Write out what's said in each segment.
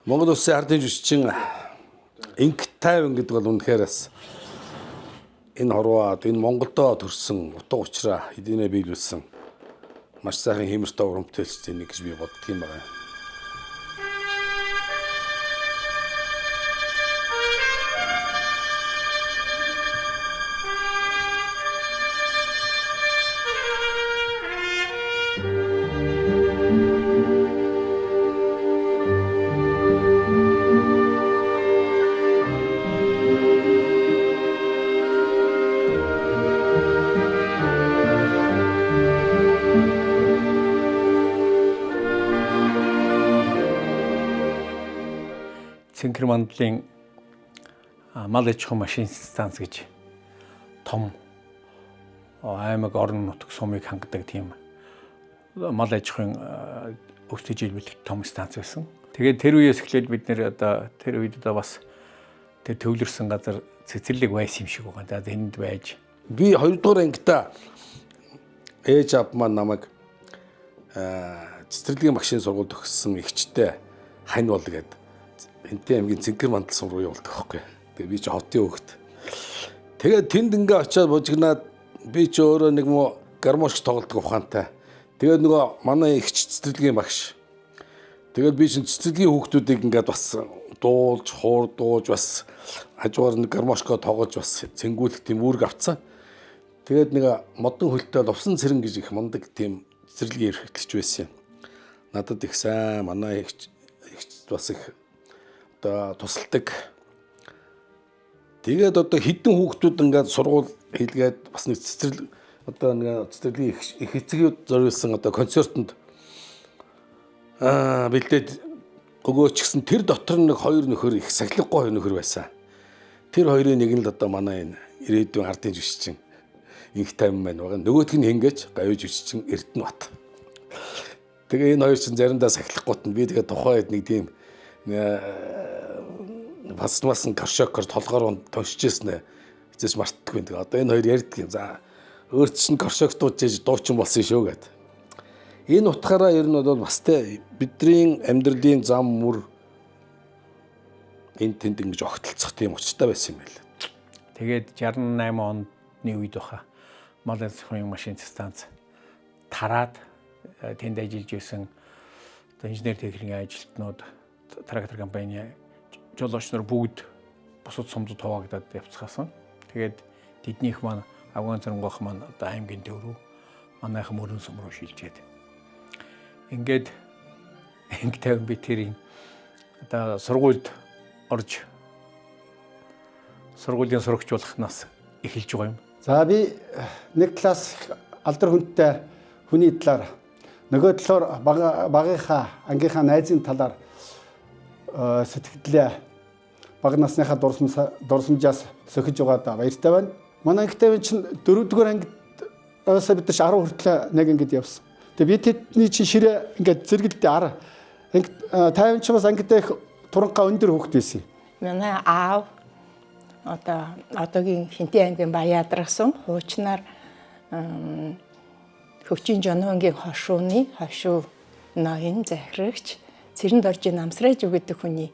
Монгол улсын ардын жүжигчин Инк тайван гэдэг бол үнэхээр бас энэ хорвоод энэ Монголдо төрсэн утга учраа хэдийнэ биелүүлсэн маш сайхан хиймэртэй уран бүтээлчдийн нэг гэж би боддөг юм байна. Цэнхэр мандлын мал аж ахуйн машин станц гэж том аймаг, орон нутаг, сумыг хангадаг тийм мал аж ахуйн өсөж илбэлэх том станц байсан. Тэгээд тэр үеэс эхлээд бид нэр одоо тэр үед одоо бас тэр төвлөрсөн газар цэцэрлэг байсан юм шиг байгаа. За тэнд байж би 2 дугаар ангита ээж аав маань намайг цэцэрлэгийн багшийн сургуульд төгссөн эгчтэй хань бол гээд Хэнтэн аймгийн Цэнхэр мандал сум руу явуулдаг байхгүй. Тэгээ би чи хотын хөвгт. Тэгээд тэнд ингээ очиад бужигнаад би чи өөрөө нэг муу гармошк тоглодог ухаантай. Тэгээд нөгөө манай эгч цэцэрлэгийн багш. Тэгээд би чинь цэцэрлэгийн хүүхдүүдийг ингээд бас дуулж, хуурдууж бас хажуугаар нэг гармошко тоглож бас цэнгүүлэх тийм үүрэг авцсан. Тэгээд нэг модон хөлтэй лувсан цэрэн гэж их мундаг тийм цэцэрлэгийн эрхлэгч байсан юм. Надад их сайн манай эгч бас их одоо тусалдаг. Тэгээд одоо хідэн хүүхдүүд ингээд сургууль хийлгээд бас нэг цэцэрлэг одоо нэг цэцэрлэгийн их эцгүүд зориулсан одоо концертод бэлдээд өгөөч гэсэн тэр дотор нэг хоёр нөхөр их сахилгагүй хоёр нөхөр байсан. Тэр хоёрын нэг нь л одоо манай энэ ирээдүйн ардын жүжигчин Инх тайван маань байгаа. Нөгөөх нь хингээч гавь жүжигчин Эрдэнэбат. Тэгээ энэ хоёр чинь заримдаа сахилгагүйт нь би тэгээ тухайн үед нэг тийм басмасан коршокор толгоор тоншиж ирсэн ээ. Эцэс мартдаггүй. Тэгээ одоо энэ хоёр ярьдаг юм. За өөр чинь коршок дууж дуучин болсон шүү гэд. Энэ утгаараа ер нь бол бас те бидний амьдралын зам мөр энэ тэнд ингэж огтлцох тийм учиртай байсан юм байл. Тэгээд 68 оны үед баха мал аж ахуйн машин станц тараад тэнд ажиллаж байсан одоо инженер техникийн ажилтнууд, трактор компани жолооч нар бүгд бусад сумдад хуваагдаад явцгаасан. Тэгээд тэднийх маань Афган цэрнгойх маань одоо аймгийн төв рүү, манайхан мөрөн сум руу шилжээд. Ингээд инг тавин би тэрийн одоо сургуульд орж сургуулийн сурагч болох нас эхэлж байгаа юм. За би нэг талаас алдар хүнтэй хүний талаар, нөгөө талаар багийнхаа ангийнхаа найзын талаар сэтгэлдээ бага насныхаа дурсамжаас сөхөж байгаадаа баяртай байна. Манай ангитай чинь 4-р ангидаас бид нар 10 хүртэл нэг ангид явсан. Тэгээ би тэдний чинь ширээ ингээд зэрэгэлдээ 10 анги 50 ч бас ангидаа их туранхаа өндөр хүүхэд байсан. Манай аав одоо одоогийн Хэнтийн аймгийн Баяадрах сум хуучнаар Хөгчийн Жонхонгийн хошууны хошуу ноён захирагч Цэрэн доржийн намсраж гэдэг хүний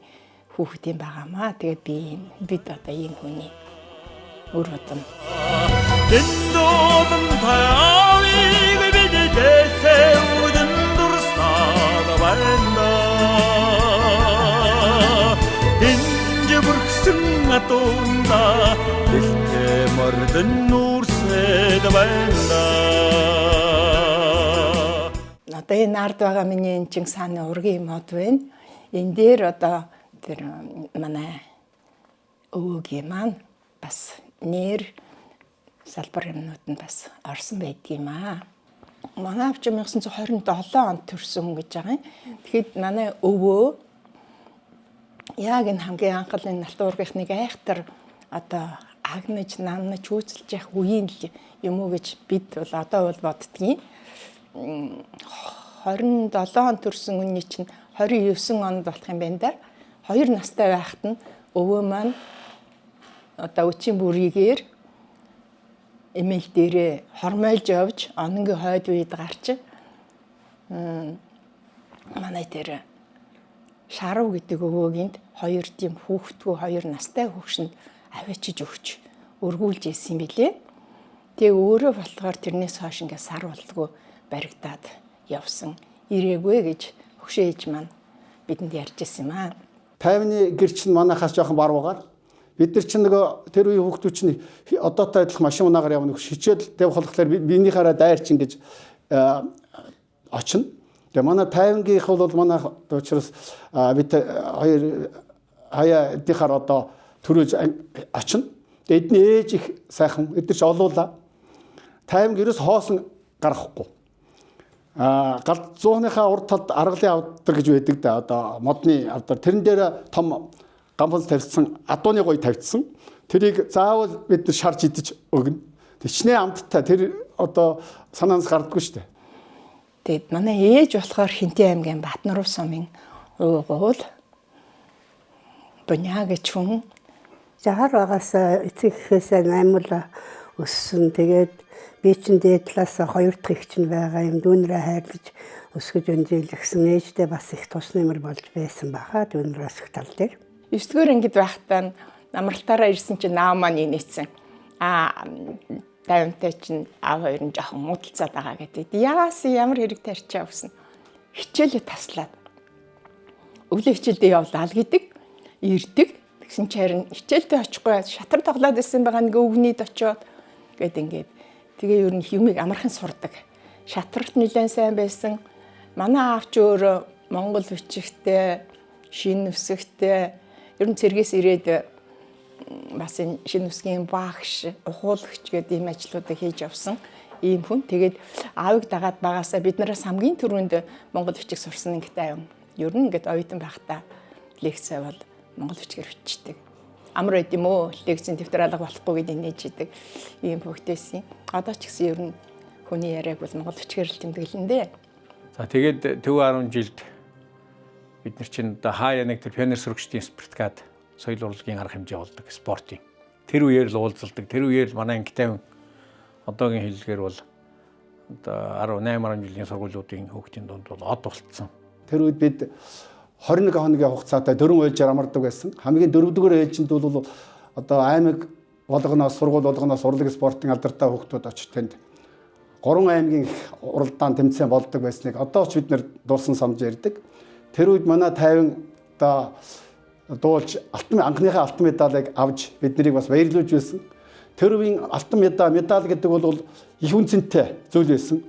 хүүхэд юм байгаамаа. Тэгээд би бид одоо ийм хүний үр удам. Дэндүүдэн таавыг бид дэцэвдэн дурсаад байна. Энд бүрхсэн атунда дэлхээ мордон нүрсэд байна. Одоо энэ ард байгаа миний энэ чин сааны ургийн мод байна. Энэ дээр одоо тэр манай өвөөгийн маань бас нэр салбар юмнууд нь бас орсон байдгийм аа. Манай авч 1927 онд төрсөн хүн гэж байгаа юм. Тэгэхэд манай өвөө яг энэ хамгийн анх л энэ Налт уургийнхныг айхтар одоо агнаж, намнаж, үүсэлж явах үеийн л юм уу гэж бид бол одоо бол боддгийн. 27 он төрсэн хүний чинь 29 онд болох юм байна да. 2 настай байхад нь өвөө маань одоо өчийн бүрийгээр эмээл дээрээ хормойлж явж ононгийн хойд үед гарч манай тэр Шарав гэдэг өвөөгийн хоёр тийм хүүхдгүү хоёр настай хөвшөнд аваачиж өгч өргүүлж ирсэн юм билээ. Тэгээ өөрөө болохоор тэрнээс хойш ингээ сар болдгоо баригдаад явсан. Ирээгүй гэж хөгшөө ээж маань бидэнд ярьж ирсэн юм аа. Тайвны гэр чинь манайхаас жоохон баруугаар бид нар чинь нөгөө тэр үеийн хүүхдүүд чинь одоотой адилхан машин унаагаар явна гэж хичээл тавих болохоор биенийхаараа дайрчин гэж очино. Тэгээ манай тайвангийнх бол манай учраас бид хоёр хаяа эднийхаар одоо төрөөж очино. Тэгээ эдний ээж их сайхан эдгээр ч олуула. Тайванг ерөөс хоосон гаргахгүй. Гал зууныхаа урд талд аргалын авдар гэж байдаг да, одоо модны авдар. Тэрэн дээр том гамфанс тавьсан, адууны гой тавьчихсан. Тэрийг заавал бид нар шарж идэж өгнө. Тэчнээ амттай тэр одоо санаанаас гардаггүй шүү дээ. Тэгэд манай ээж болохоор Хинтээ аймгийн Батнуруу сумын уугуул Буня гэж хүн. Жахар багаас эцэг эхээсээ наймуула өссөн. Тэгээд би чинь дээд талаас хоёр дахь их чинь байгаа юм, дүүнрээ хайрлаж өсгөж өнжийлгсэн. Ээжтэй бас их тус нэмэр болж байсан баха дүүнрээ өсөх тал дээр. 9-р ангид байхдаа амралтаараа ирсэн чинь наав маань инээсэн. Аа, тайвантай чинь аав хоёр нь жоохон муудалцаад байгаа гэдэг. Яагаас ямар хэрэг тарчаа өгсөн. Хичээлээ таслаад өглөө хичээлдээ явлаа л гэдэг. Ирдэг. Тэгсэн чи харин хичээлдээ очихгүй шатар тоглоод исэн байгаа нэг өвгнийд очиод гэд ингээд. Тэгээ ер нь юмыг амархан сурдаг. Шатарт нэлээд сайн байсан. Манай аав ч өөрөө монгол бичигтэй, шинэ үсгтэй, ер нь цэргээс ирээд бас энэ шинэ үсгийн багш, ухуулагч гэдэг ийм ажлуудыг хийж явсан ийм хүн. Тэгээд аавыг дагаад багасаа бид нараас хамгийн түрүүнд монгол бичиг сурсан ангитай юм. Ер нь ингээд оюутан байхдаа лекц бол монгол бичгээр бичдэг. Амар байд юм уу? Лекцийн дэвтэр алга болохгүй гэдээ нээж идэг ийм хөвгтэйсэн. Одоо ч гэсэн ер нь хүний яриаг бол монгол бичгээр л тэмдэглэн дээ. За тэгээд төв 10 жилд бид нар чинь одоо хаяа нэг тэр пионер сөрөгчдийн спорткад соёл урлагийн арга хэмжээ болдог спортын. Тэр үеэр л уулзалдаг. Тэр үеэр л манай ангитай одоогийн хэллэгээр бол одоо 18 10 жилийн сургуулиудын хүүхдийн дунд бол од болцсон. Тэр үед бид 21 хоногийн хугацаатай дөрвөн ээлжээр амардаг байсан. Хамгийн дөрөвдүгээр ээлжинд бол одоо аймаг болгоноос, сургууль болгоноос урлаг спортын алдартай хүүхдүүд очиж тэнд 3 аймгийн их уралдаан тэмцээн болдог байсныг одоо ч бид нэр дурсан самж ярьдаг. Тэр үед манай тайван одоо дуулж алтан анхныхаа алтан медалийг авч бид нарыг бас баярлуулж байсан. Тэр үеийн алтан медаль гэдэг бол их үнцэнтэй зүйл байсан.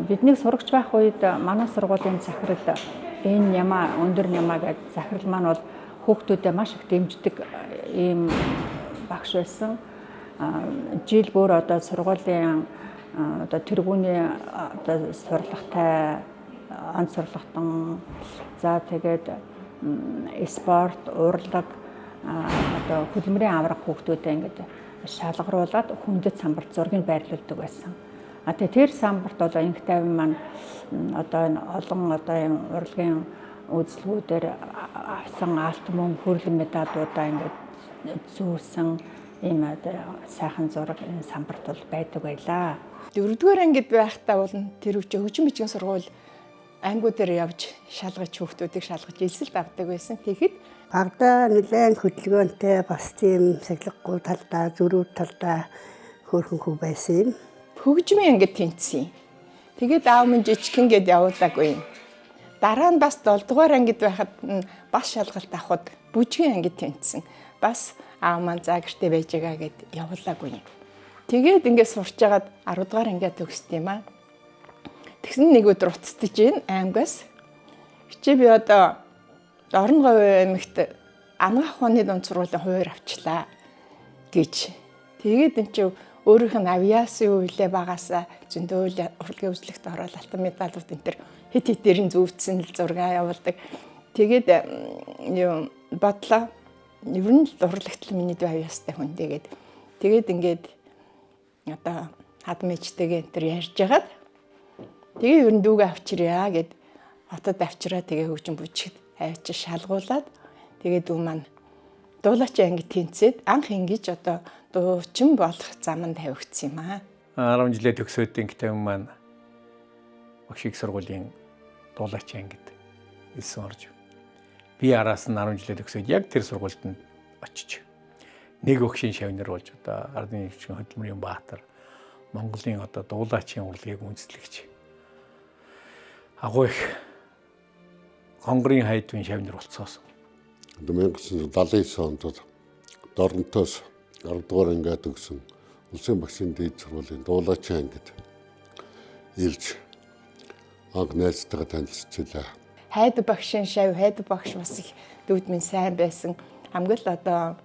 Бидний сурагч байх үед манай сургуулийн захирал энэ Няма, өндөр Няма гэдэг захирал маань бол хүүхдүүдэд маш их дэмждэг ийм багш байсан. Жил бүр одоо сургуулийн одоо тэргүүний одоо сурлагатай, он сурлагатан, за тэгээд спорт, урлаг, одоо хөдөлмөрийн авраг хүүхдүүдэд ингээд шалгаруулад хүндэт самбарт зургийг байрлуулдаг байсан. А тэгээ тэр самбарт одоо инх тайван маань одоо энэ олон одоо юм урлагийн үзлгүүдээр авсан алт мөнгө хөрлөн медалуудаа ингээд зүүсэн ийм одоо сайхан зураг энэ самбарт бол байдаг байлаа. Дөрөвдүгээр ангид байхдаа бол тэр үчи хөгжим бичгийн сургууль ангиудаар явж шалгаж хүүхдүүдийг шалгаж элсэлт авдаг байсан. Тэгэхэд багадаа нэлээд хөдөлгөөнтэй бас тийм сахилгагүй талдаа, зөрүүд талдаа хөөрхөн хүү байсан юм. Хөгжмийн ангид тэнцсэн. Тэгээд аав минь жижигхэн гээд явуулаагүй юм. Дараа нь бас 7 дугаар ангид байхад бас шалгалт авахд бүжгийн ангид тэнцсэн. Бас аав маань за гэртээ байж байгаа гэд явуулаагүй юм. Тэгээд ингээд сурч агаад 10 дугаар ангиа төгсдөг юм аа. Тэгсэн нэг өдөр уцтаж гин аймгаас. Хичээ би одоо Орон говь аймагт Анагаах ухааны дунд сургуулийн хуваар авчлаа гэж. Тэгээд эн чинь өөрийнх нь авиасын үелээ багасаа зөндөөл урлагийн үзлэгт ороод алтан медалууд энэ төр хит хитэрийн зүүцсэн л зураг явуулдаг. Тэгээд юу бодлоо. Ер нь л урлагт л миний дүү авиастай хүн тэгээд. Тэгээд ингээд одоо хадам ээжтэйгээ энэ төр ярьж хагаад тэгээ ер нь дүүгээ авчирья гэд хотод авчираа тэгээ хөгжин бүжигт авчир шалгуулад тэгээ дүү маань дуулаач анги тэнцээд анх ингэж одоо дуучин болох заманд тавигдсан юм аа. 10 жилээ төгсөөд ингээм маань багш их сургуулийн дуулаач ангид элсэн орж. Би араас нь 10 жилээ төгсөөд яг тэр сургуульд нь очиж нэг өгшийн шавнар болж одоо ардын хөвчгөн хөдөлмөрийн баатар Монголын одоо дуулаачийн урлагийг үндэслэгч агуу их Гонгорын хайдвын шавнар болцсоосон. 1979 онд Доронтоос 10 дугаар ангиа төгсөн Улсын багшийн дээд сургуулийн дуулаачийн ангид ирж анх найзтайгаа танилцчихлаа. Хайд багшийн шав, хайд багш бас их дүүд минь сайн байсан. Хамгийн л одоо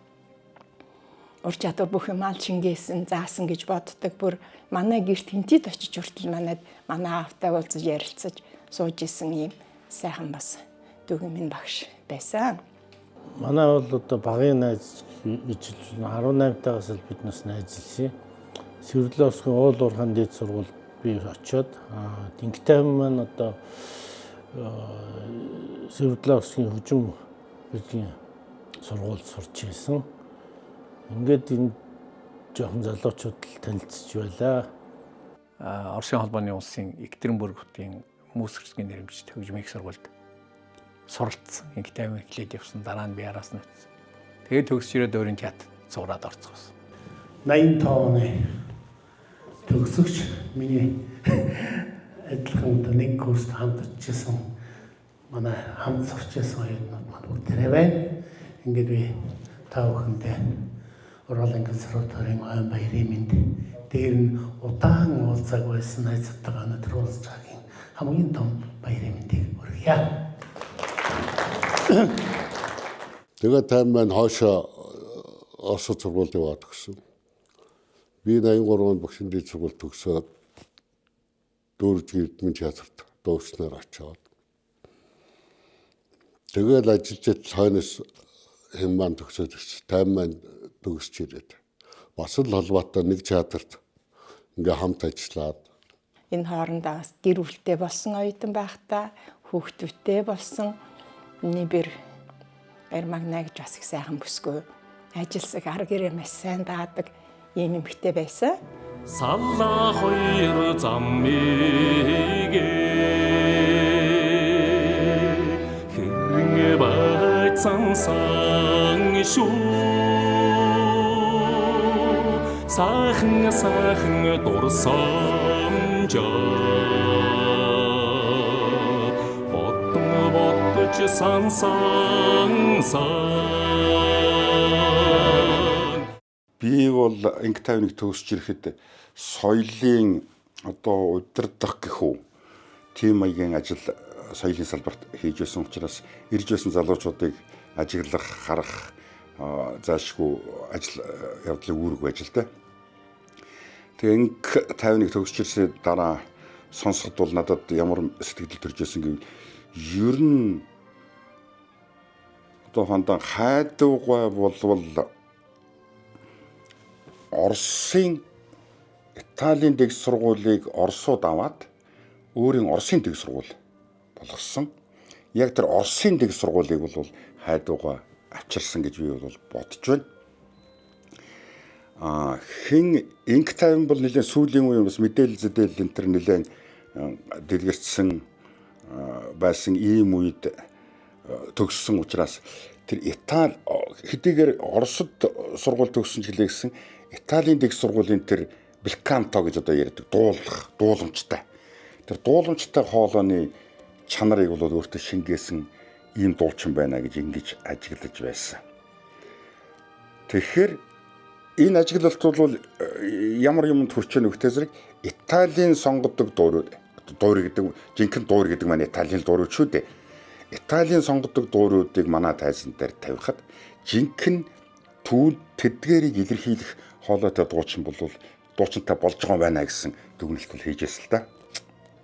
ур чадвар бүх юм ал шингээсэн, заасан гэж боддог. Бүр манай гэрт хинтид очиж хүртэл манайд манай аавтай уулзаж ярилцаж сууж исэн ийм сайхан бас дүүгийн минь багш байсан. Манай бол одоо багын найз гэж 18 тагаас л бид нас найзлсан. Свердловскийн уул уурхайн дээд сургуульд би очиод Дингтайван маань одоо Свердловскийн хөгжим бүлгийн сургуульд сурч байсан. Ингээд энэ жоохон залуучууд л танилцж байлаа. Оросын холбооны улсын Екатеринбург хотын Мөсгөрсгийн нэрмжит хөгжмийн их сургуульд суралцсан. Инх тайван эхлээд явсан. Дараа нь би араас нь очсон. Тэгээд төгсч ирээд өөрийн театр зураад орцгоосон. 85 оны төгсөгч миний адилхан одоо нэг курст хамт очижсэн манай хамт сурч байсан оюутнууд маань бүгдээрээ байна. Ингээд би та бүхэндээ Уралын консерваторийн ойн баярын мэнд дээр нь удаан уулзааг байсан найзтайгаа өнөөдөр уулзж байгаагийн хамгийн том баярын мэндийг хүргье. Тэгээд тайм маань хоошоо Оросд сургуульд яваад төгсөн. Би 83 онд багшийн дээд сургууль төгсөөд Дүүржгийн Эрдмийн театрт дууснаар очиод. Тэгээд ажиллаж ятал хойноос хэн маань төгсөөд ирсэн. Тайм маань төгсч ирээд. Бас л холбоотой нэг театрт ингээ хамт ажиллаад. Энэ хоорондоо бас гэр бүлтэй болсон оюутан байхдаа хүүхдүүдтэй болсон нибэр Эрмагна гэж бас их сайхан бүсгүй ажилсаг ар гэрээ маш сайн даадаг ийм эмэгтэй байсан. Салла хоёр замыг хэрэг байцсан сан шүү. Сайхан сайхан дурсамжаа бодон бодож сан сан сан. Би бол анги 51 төгсөж ирэхэд соёлын одоо удирдах гэх үү тийм маягийн ажил соёлын салбарт хийж байсан учраас ирж байсан залуучуудыг ажиглах, харах заашгүй ажил явдлыг үүрэг байж л дээ. Тэгээ анги 51 төгсөж ирсээ дараа сонсоход бол надад ямар сэтгэл төрж байсан гэвэл ер нь одоо хандан хайдуугай болвол Оросын Италийн дэг сургуулийг Оросууд аваад өөрийн Оросын дэг сургууль болгосон. Яг тэр Оросын дэг сургуулийг бол хайдууга авчирсан гэж би бол бодож байна. Хин инк тайван бол нэлээд сүүлийн үеийн бас мэдээлэл зэдэл энэ төр нэлээд дэлгэрсэн байсан ийм үед төгссөн учраас тэр Итали хэдийгээр Оросд сургууль төгссөн ч гэлээ гэсэн Италийн дэг сургуулийн тэр белканто гэж одоо ярьдаг дуулах, дууламжтай. Тэр дууламжтай хоолойны чанарыг бол өөртөө шингээсэн ийм дуучин байна гэж ингэж ажиглаж байсан. Тэгэхээр энэ ажиглалт бол ямар юмд хүрч ийн өгтөө зэрэг Италийн сонгодог дуур дуур гэдэг жинхэнэ дуур гэдэг маань Италийн дуур шүү дээ. Италийн сонгодог дууруудыг манай тайзан дээр тавихад жинхэнэ түүн тэдгэрийг илэрхийлэх хоолойтой дуучин бол дуучинтай болж байгаа юм байна гэсэн дүгнэлт бол хийж байсан л та.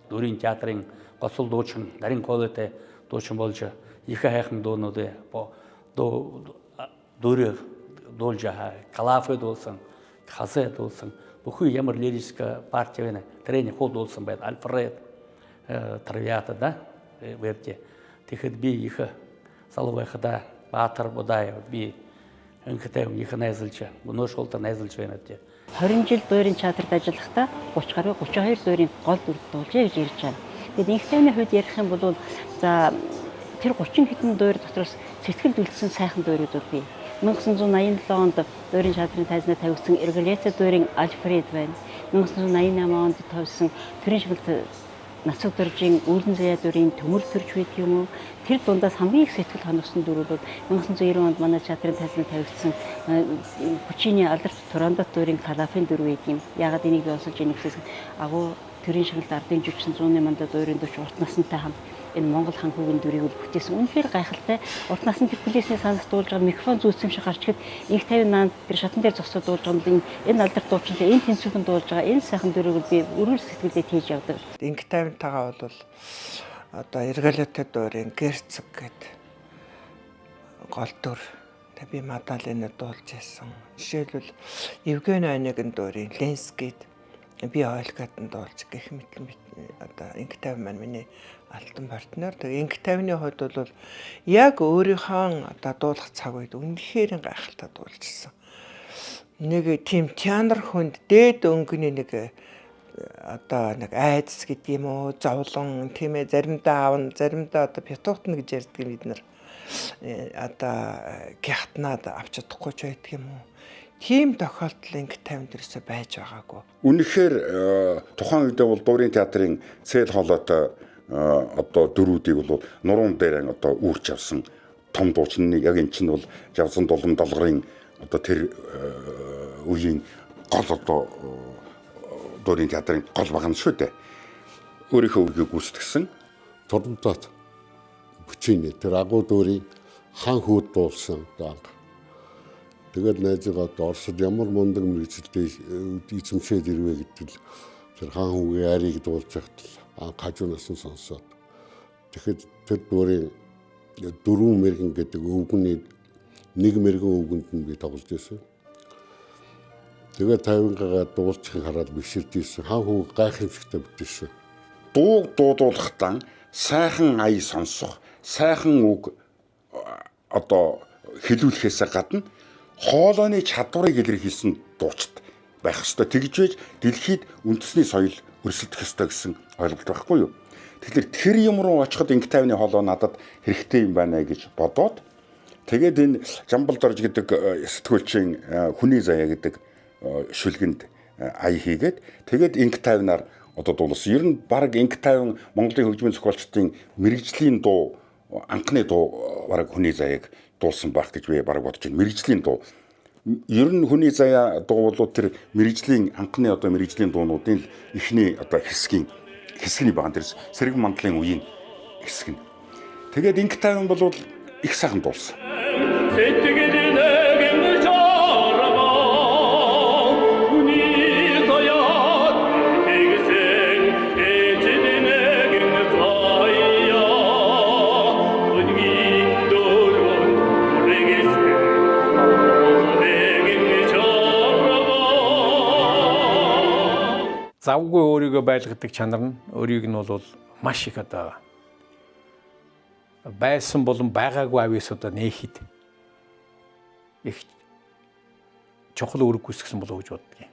Дүүрийн театрын гоцол дуучин, нарийн хоолойтой дуучин болж их хайхан дуунууд дүүрээ дуулж калафе дуулсан, хасе дуулсан, бүхий ямар лирическая партия байна. Тэрний хол дуулсан байт Альфред, Травиата да, Верди. Тэгэхэд би их залуу байхдаа Баатар Будаев би инхтэй их найзалж, өнөө шултаа найзалж байна гэдэг. 20 жил дууrin театрт ажиллахдаа 30 гаруй 32 дууrin гол дүр дуулжээ гэж ярьж байна. Тэгээд инхтэйний хувьд ярих юм бол за Тэр 30 хэдэн дуур дотроос сэтгэлд үлдсэн сайхан дуурууд бий. 1987 онд дуурийн шадрын тайзнаа тавигдсан Эргалета дуурийн Альфред байна. 1988 онд тавьсан төрийн шигэлт Нацаг доржийн Үүлэн заяа дүрийн төмөр төрж байдаг юм уу? Тэр дундаас хамгийн их сэтгэл ханагсан дүрүүд бол 1990 онд манай театрын тайзанд тавигдсан Пучини алдарт Турандот дүрийн Калафын дүр байдаг юм. Яагаад энийг би онцолж ийнэ гэхээс агуу төрийн шагналд ардын жүжигчин зууны мандат уурын дүрч урт насантай хамт энэ Монгол хан хүүгийн дүрийг бол бүтээсэн. Үнэхээр гайхалтай. Урт насан тэр хүлээсний санаас дуулж байгаа микрофон зүүцсэн шиг гарч ихэд инх 50 наан тэр шатан дээр зогсоод дуулж байгаа юм. Энэ алдарт дуучин энэ тэнцвэрхэн дуулж байгаа энэ сайхан дүрийг би өргөл сэтгэлдээ хийж явдаг. Инх 50-тайгаа бол одоо Эргэлэтэй дуурийн Герцог гэдэг гол дүр би Мадалина дуулж байсан. Жишээлбэл Евген Онегин дуурийн Ленскийд би Ольгад нь дуулж гэх мэт одоо инх 50 маань миний алтан партнер. Тэгээ инх 50-ны хувьд бол яг өөрийнхөө одоо дуулах цаг үед үнэхээр гайхалтай дуулжсэн. Нэг тийм театр хүнд дээд өнгөний нэг одоо нэг айдас гэдэг юм уу, зовлон тийм ээ, заримдаа аавна, заримдаа одоо пятуутна гэж ярьдаг юм бид нар. Одоо гятнаад авч чадахгүй ч байдаг юм уу. Тийм тохиолдол инх 50 дээрсээ байж байгаагүй. Үнэхээр тухайн үедээ бол дуурийн театрын цээл хоолойтой одоо дөрүүдийг бол нуруунд дээр одоо үүрч авсан том дуучин яг эн чинь бол Жавсан дулам долгорын одоо тэр үеийн гол одоо дуурийн театрын гол баг нь шүү дээ. Өөрийнхөө үгийг гүйцэтгсэн. Турандот Пучини тэр агуу дуурийн хан хүүд дуулсан одоо анх. Тэгээд найзгаа одоо Оросд ямар мундаг мэргэжилтэй эзэмшээд ирвэ гэдэг л тэр хан хүүгийн айрыг дуулж байхад л анх хажуунаас нь сонсоод. Тэгэхэд тэр дуурийн дөрвөн мэргэн гэдэг өвгөний нэг мэргэн өвгөнд нь би тоглож байсан. Тэгээд 50-гаа дуулчихыг хараад биширж ирсэн. Хан хүү гайхамшигтай бүтээсэн. Дууг дуудуулахдаа сайхан ая сонсох, сайхан үг одоо хэлүүлэхээс гадна хоолойны чадварыг илэрхийлсэн дуучид байх ёстой. Тэгж байж дэлхийд үндэсний соёл өрсөлдөх ёстой гэсэн ойлголт байхгүй юу? Тэгэхээр тэр юм руу очиход инх тайвны хоолой надад хэрэгтэй юм байна гэж бодоод тэгээд энэ Жамбал дорж гэдэг сэтгүүлчийн хүний заяа гэдэг шүлгэнд ая хийгээд тэгээд инх тайвнаар одоо дуулсан. Ер нь баг инх тайван Монголын хөгжмийн зохиолчдын мэрэгжлийн дуу, анхны дуу бараг хүний заяаг дуулсан байх гэж би бараг бодож байна. Мэрэгжлийн дуу. Ер нь хүний заяа дуу бол тэр мэрэгжлийн анхны одоо мэрэгжлийн дуунуудын л эхний одоо хэсгийн хэсэгний баган тэр сэрэг мандлын үеийн хэсэг нь. Тэгээд инх тайван бол их сайхан дуулсан. Завгүй өөрийгөө байлгадаг чанар нь өөрийг нь бол маш их одоо байсан болон байгаагүй авьяас одоо нээхэд их чухал үүрэг гүйцэтгэсэн болов уу гэж боддог юм.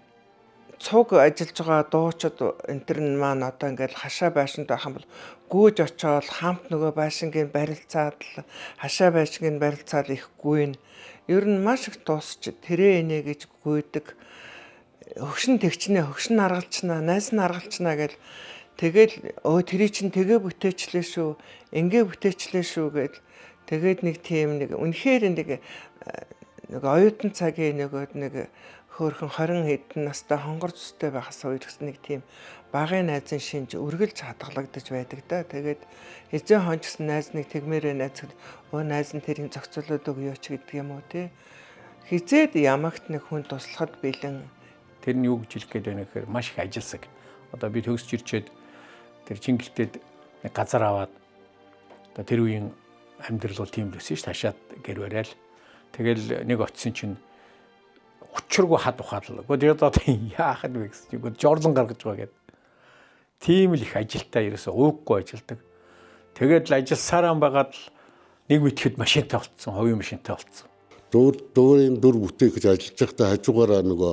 Цуг ажиллаж байгаа дуучид энэ төр нь маань одоо ингээл хашаа байшинд байх юм бол гүйж очиод хамт нөгөө байшингийн барилцаад л хашаа байшингийн барилцаад их гүйн. Ер нь маш их дуусч тэрээ инэ гэж гүйдэг. Хөгшин тэгчнэ, хөгшин аргалчнаа, найз нь аргалчнаа гэл тэгэл өө тэрий чинь тэгээ бүтээчлээ шүү, ингээ бүтээчлээ шүү гэл тэгээд нэг тийм нэг үнэхээр нэг нэг оюутан цагийн нөгөөд нэг хөөрхөн 20 хэдэн настай хонгор зүстэй байхаас үерхсэн нэг тийм багын найзын шинж үргэлж хадгалагдаж байдаг да. Тэгээд эзэн хон ч гэсэн найз нэг тэгмээрээ найз өө найз нь тэрийн зохицуулаад өгөө ч гэдэг юм уу те. Хизээд ямагт нэг хүн туслахад бэлэн. Тэр нь юу гэж хэлэх гээд байна гэхээр маш их ажилсаг. Одоо би төгсөж ирчээд тэр Чингэлтэд нэг газар аваад одоо тэр үеийн амьдрал бол тийм л өсөн шүү дээ. Хашаад гэр барайл. Тэгэл нэг очисон чинь учиргүй хад ухаад л. Гэхдээ тэр одоо яахад вэ гэсэн чинь жорлон гаргаж байгаа гэд. Тийм л их ажилтаа ерөөсөө ууггүй ажилдаг. Тэгээд л ажилласараа байгаад л нэг мэтгэд машинтай болцсон, хувийн машинтай болцсон. Дуурийн дүр бүтээх гэж ажиллаж байхдаа хажуугаараа нөгөө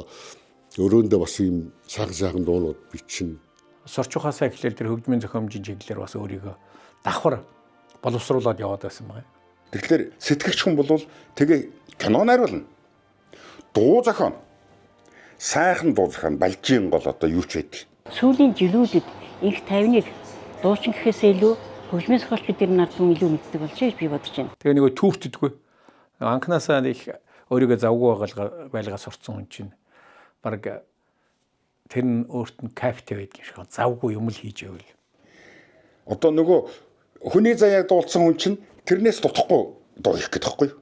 өрөөндөө бас ийм сайхан сайхан дуунууд бичнэ. Сорчухаасаа эхлээл тэр хөгжмийн зохиомжийн чиглэлээр бас өөрийгөө давхар Боловсруулад яваад байсан байна. Тэгэхээр сэтгэгч хүн бол тэгээ кино найруулна. Дуу зохион. Сайхан дуу зохион, балжийн гол одоо юу ч байдаг. Сүүлийн жилүүдэд инх тайвныг дуучин гэхээсээ илүү хөгжмийн зохиолч гэдэг нар түн илүү мэддэг болжээ гэж би бодож байна. Тэгээ нөгөө түүхтдэггүй. Анханасаа их өөрийгөө завгүй байлгаа сурцсан хүн чинь баг тэр нь өөрт нь кайфтай байдаг юм шиг завгүй юм л хийж байвал. Одоо нөгөө хүний заяаг дуулсан хүн чинь тэрнээс дутахгүй дуу хийх гэдэг байхгүй юу?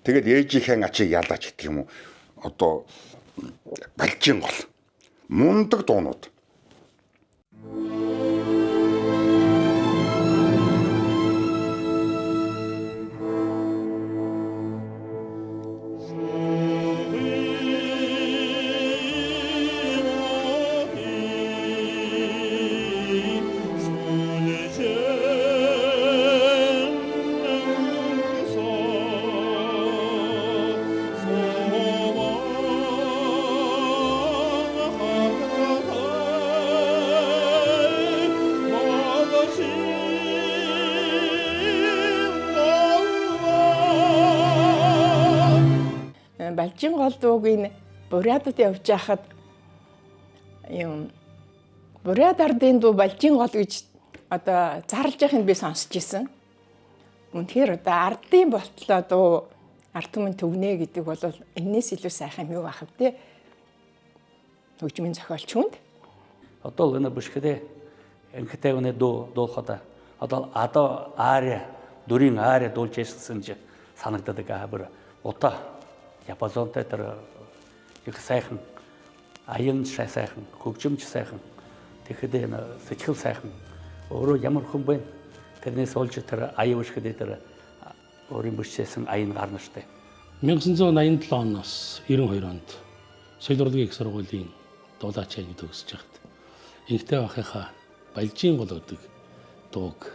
Тэгээд ээжийнхээ ачийг ялаач гэдэг юм уу? Одоо балжийн гол мундаг дуунууд. Балжин гол дууг энэ Бурятад явж байхад юм Бурят ардын дуу Балжин гол гэж одоо зарлж байхыг би сонсч ирсэн. Үнэхээр одоо ардын болтлоо дуу ард түмэн төвнэ гэдэг бол энэс илүү сайхан юм юу байх вэ? Хөгжмийн зохиолч хүнд. Одоо л энэ бүшгэдээ энхтэй өнө дуу дуулахад одоо адо ария дүрийн ария дуулж ирсэн чи санагддаг аа бүр удаа диапазонтой тэр их сайхан аян сайхан хөгжимч сайхан тэгэхэд энэ сэтгэл сайхан өөрөө ямар хүн бэ? Тэрнээс олж тэр аяа бүшгэдээ тэр өөрийн бүшээсэн аян гарна штэ. 1987 оноос 92 онд Соёл урлагийн их сургуулийн дуулаач анги төгсөж байхад энхтэй бахынхаа Балжийн гол гэдэг дууг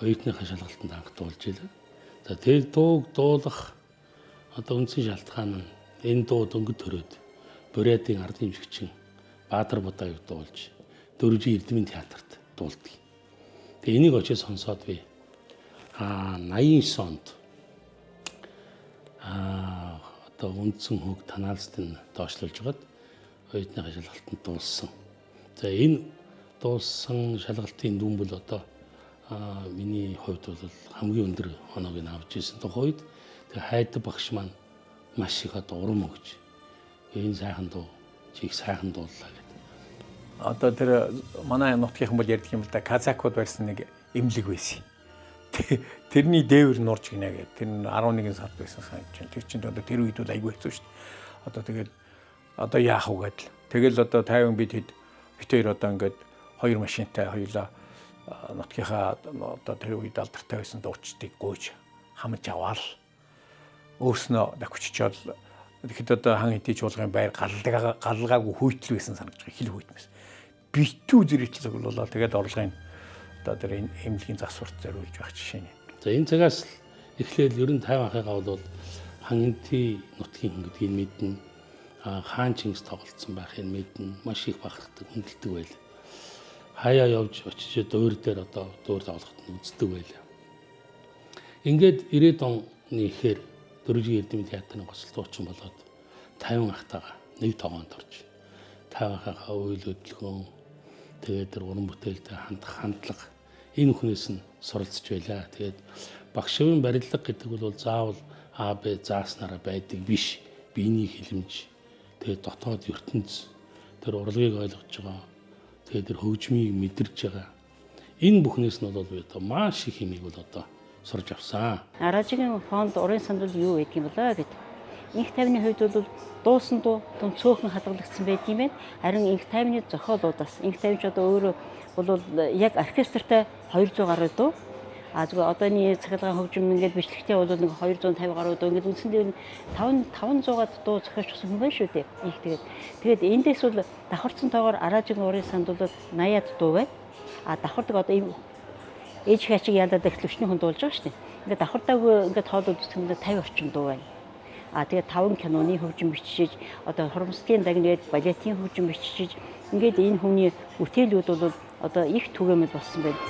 оюутныхаа шалгалтанд анх дуулж илээ. За тэр дууг дуулах одоо үндсэн шалтгаан нь энэ дуу дөнгөж төрөөд Бурятын ардын хэмжигчин Баатар Будааг дуулж Дөрвжийн Эрдэмийн театрт дуулдаг. Тэгээ энийг очиж сонсоод би 89 онд одоо үндсэн хөг танаалст нь доошлуулж байгаад оюутныхаа шалгалтанд дуулсан. За энэ дуулсан шалгалтын дүн бол одоо миний хувьд бол хамгийн өндөр оноог нь авч ирсэн тухайн үед. Тэгээ хайдаг багш маань маш их одоо урам өгч энэ сайхан дуу чи их сайхан дууллаа гэдэг. Одоо тэр манай нутгийнхан бол ярьдаг юм л да, казакууд барьсан нэг эмнэлэг байсан. Тэрний дээвэр нурж гинэ гэдэг. Тэр нь 11 сард байсан санагдаж байна. Тэр чинь одоо тэр үед бол айгүй хэцүү шүү дээ. Одоо тэгэл одоо яах вэ гэдэл. Тэгэл одоо 50 бид хэд бит хоёр одоо ингээд хоёр машинтай хоёулаа нутгийнхаа одоо тэр үед алдартай байсан дуучдыг гуйж хамж аваал өөрснөө давхиччоод тэгэхэд одоо хан хэдий чуулгын байр галгаагүй хүйтэл байсан санагдаж байгаа. Хил хүйт байсан. Битүү зэрэгч цоглуулаад тэгээд орлогын одоо тэр эмнэлгийн засварт зориулж байх жишээ нь. За энэ цагаас эхлээл ер нь 50 анхыгаа бол хан энти нутгийн хүн гэдгийг мэднэ. Хаан Чингис тоглолцсон байхыг мэднэ. Маш их бахархдаг, хүндэлдэг байл. Хаяа явж очиж дуур дээр одоо дуур тоглоход нь үздэг байл. Ингээд 90-ад оны ихээр Дөрвжийн Эрдэмийн театрын госол дуучин болоод 50 ахтайгаа нэг тогоонд орж 50 ахыгаа үйл хөдлөхөн тэгээд тэр уран бүтээлтэй хандах хандлага энэ хүнээс нь суралцж байлаа. Тэгээд багшийн барилга гэдэг бол заавал А Б зааснараа байдаг биш. Биений хилэмж тэгээд дотоод ертөнц тэр урлагийг ойлгож байгаа. Тэгээд тэр хөгжмийг мэдэрч байгаа. Энэ бүхнээс нь бол би одоо маш их юмыг бол одоо сурж авсан. Аражигийн фонд урын сандал юу байдаг юм болоо гэд. Инх тайвны хувьд бол дуусан дуу түн цөөхөн хадгалагдсан байдаг юм байна. Харин инх тайвны зохиолуудаас инх тайвч одоо өөрөө бол яг оркестртай 200 гаруй дуу. А зүгээр одооны цахилгаан хөгжим ингээд бичлэгтэй бол нэг 250 гаруй дуу. Ингээд үндсэндээ 500-аад дуу зохиолчихсон хүн байна шүү дээ. Инх тэгээд. Тэгээд эндээс бол давхарцсан тоогоор Аражигийн урын санд бол 80-аад дуу байна. А давхардаг одоо ийм ээж хачиг яалаад эхлэвчний хүн дуулж байгаа шүү дээ. Ингээд давхардаагүй ингээд тоолууд үзэх юм бол 50 орчим дуу байна. А тэгээд 5 киноны хөгжим бичиж, одоо хормсдын дагнээд балетын хөгжим бичиж, ингээд энэ хүний бүтээлүүд бол одоо их түгээмэл болсон байна.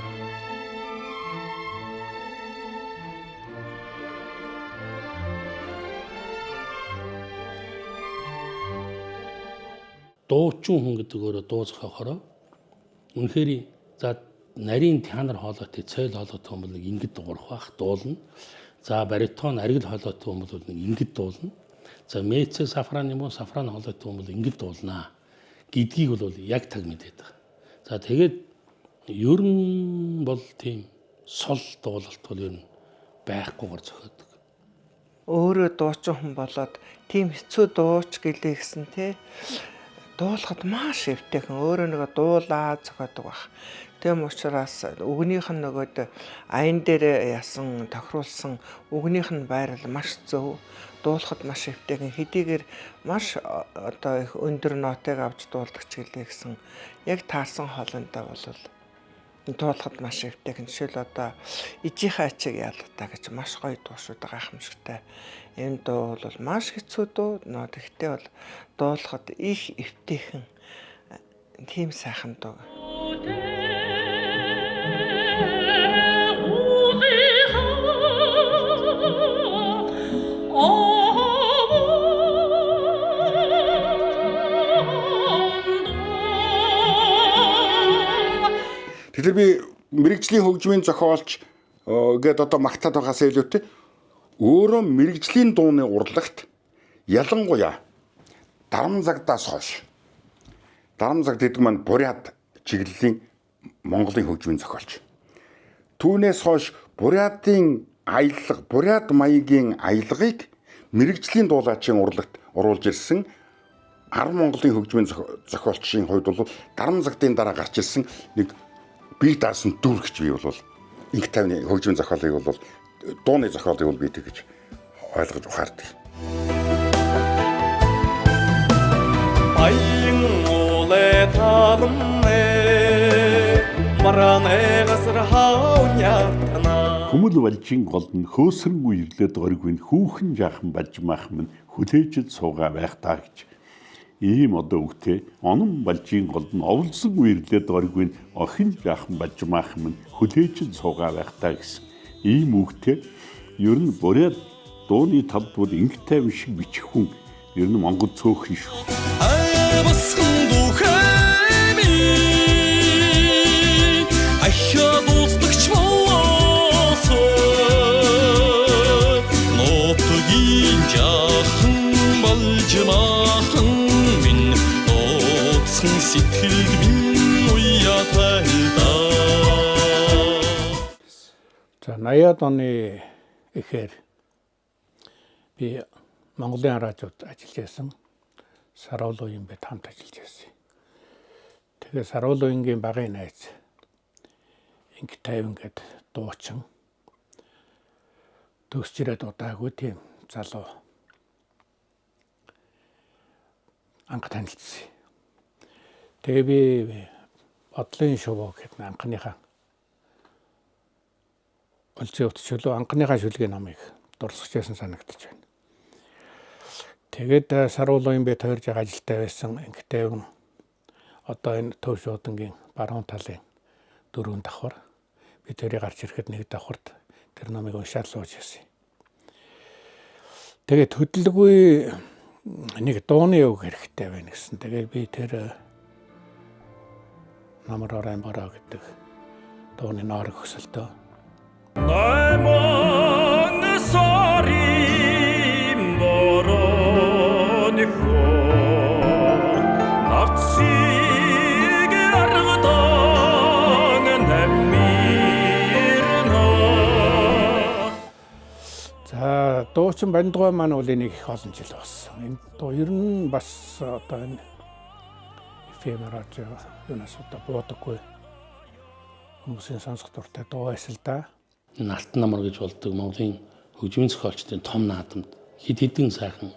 Дуучин хүн гэдэг өөрөө дуу зохиохороо үнэхээр за нарийн тенор хоолойтой, цойл хоолойтой хүн бол нэг ингэж дуурах бах, дуулна. За баритон аргил хоолойтой хүн бол нэг ингэж дуулна. За меццо сафран юм уу, сафран хоолойтой хүн бол ингэж дуулнаа гэдгийг бол яг таг мэдээд байгаа. За тэгээд ер нь бол тийм сул дуулалт бол ер нь байхгүйгээр зохиодог. Өөрөө дуучин хүн болоод тийм хэцүү дууч гэлээ гэсэн те дуулахад маш эвтэйхэн өөрөө нэг дуулаа зохиодог байх. Тэм учраас үгнийх нь нөгөөд аян дээр ясан тохируулсан үгнийх нь байрал маш зөв, дуулахад маш эвтэйхэн, хэдийгээр маш одоо их өндөр нотыг авч дуулдаг ч гэлээ гэсэн яг таарсан хоолойдоо бол дуулахад маш эвтэйхэн. Жишээл одоо ижийнхээ ачиг яалаа гэж маш гоё дуу шүү дээ, гайхамшигтай. Энэ дуу бол маш хэцүү дуу. Нөө тэгтээ бол дуулахад их эвтэйхэн тийм сайхан дуу. Тэгэхээр би мэрэгжлийн хөгжмийн зохиолч гээд одоо магтаад байгаас илүүтэй өөрөө мэрэгжлийн дууны урлагт ялангуяа дарам загдаас хойш дарам загд гэдэг маань бурят чиглэлийн Монголын хөгжмийн зохиолч. Түүнээс хойш бурятын аялга, бурят маягийн аялгыг мэрэгжлийн дуулаачийн урлагт оруулж ирсэн 10 Монголын хөгжмийн зохиолчийн хувьд бол дарам загдын дараа гарч ирсэн нэг бие даасан дүр гэж би бол инх тайвны хөгжмийн зохиолыг бол дууны зохиолыг бол би тэгж ойлгож ухаардаг. Баян уулэ талмэ маранэ гасар хаунятна. Хүмүүл валжин гол нь хөөсрөн үерлээд гориг нь хүүхэн жаахан бажмаах минь хүлээж суугаа байх таа гэж. Ийм одоо үгтэй онон балжийн гол нь овлсон үерлээд гориг нь охин жаахан бажмаах минь хүлээж суугаа байх таа гэсэн. Ийм үгтэй ер нь бурят дууны талд бол инх тайван шиг бичих хүн ер нь Монгол цөөхөн шүү. Нотгийн жаахан балжмаахан минь нууцхан сэтгэлд минь уяатай да. За 80-ад оны эхээр би Монголын радиод ажиллаж байсан. Саруул уян бид хамт ажиллаж байсан. Тэгээ Саруул уянгийн багын найз Инх тайван гэд дуучин төгсч ирээд удаагүй тийм залуу анх танилцсан. Тэгээ би бодлын шувуу гэхэд анхныхаа өлзий утас чөлөө анхныхаа шүлгийн номыг дурсаж байсан санагдаж байна. Тэгээд Саруул уян бид хоёр жиг ажилтай байсан. Инх тайван одоо энэ Төв шуудангийн баруун талын дөрвөн давхар бид хоёрыг гарч ирэхэд нэг давхарт тэр номыг уншаад сууж байсан. Тэгээд хөдөлгүй нэг дууны үг хэрэгтэй байна гэсэн. Тэгээд би тэр Намар орайн бороо гэдэг дууны ноорог өсөлтөө. Найман сарын борооны хөө навцыг аргадан намирна. За дуучин Бандгой маань бол энийг их олон жил болсон. Энэ дуу ер нь бас одоо энэ FM радио юунаас одоо буудаггүй хүмүүсийн сонсох дуртай дуу байсан л да. Энэ алтан намар гэж болдог Монголын хөгжмийн зохиолчдын том наадамд хэд хэдэн сайхан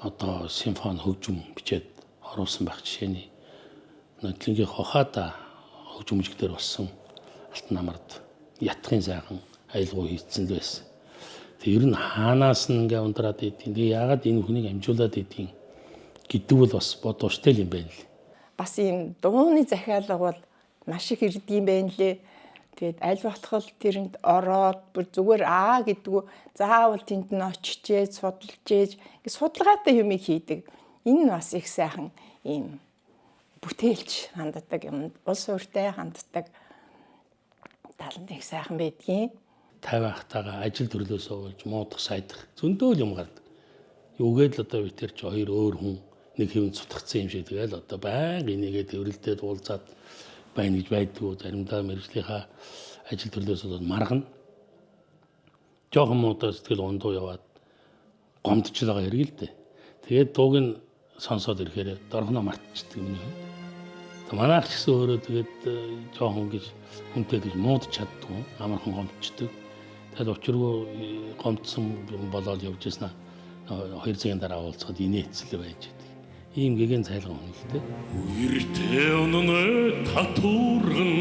одоо симфони хөгжим бичээд оруулсан байх жишээний Нодлонгийн хохаада хөгжим мужигдэр болсон алтан намард ятгын сайхан аялгау хийцэн л байсан. Тэг ер нь хаанаас нь ингээ ундраад идэв. Тэгээ яагаад энэ хүнийг амжуулаад идэв гэдэг бол бас бодууштай юм байна л. Бас ийм дууны захиалга бол маш их ирдэг юм байна лээ. Тэгээд аль болох тэрэнд ороод бүр зүгээр аа гэдгүү заавал тэнд нь очижээ, судалж ээж ингэ судалгаатай юмыг хийдэг. Энэ нь бас их сайхан ийм бүтээлч ханддаг юмд улс өртэй ханддаг таланд их сайхан байдгийн. 50 ахтайгаа ажил төрлөөсөө болж муудах сайдах зөндөө юм гардаг. Юугээд л одоо би тэр чи хоёр өөр хүн нэг хэвэн цутгацсан юм шиг тэгэл одоо байнга энийгээ дэврэлдээд уулзаад байна гэж байдгүй. Заримдаа мэрэгжлийнхаа ажил төрлөөс болоод маргана. Жохон муудаа сэтгэл ундуу яваад гомдчихл байгаа хэрэг л дээ. Тэгээд дууг нь сонсоод ирэхээр дорхноо мартчихдаг миний хувьд. Манайх ч гэсэн өөрөө тэгээд жоохон гэж хүнтэй гэж муудаж чаддгүй амархан гомдчихдаг. Тэгээд учиргүй гомдсон юм болоод явж яснаа 2 цагийн дараа уулзахад инээцэл байж байдаг. Ийм гэгэн цайлган хүн л дээ. Үертэй өнөнө татуурган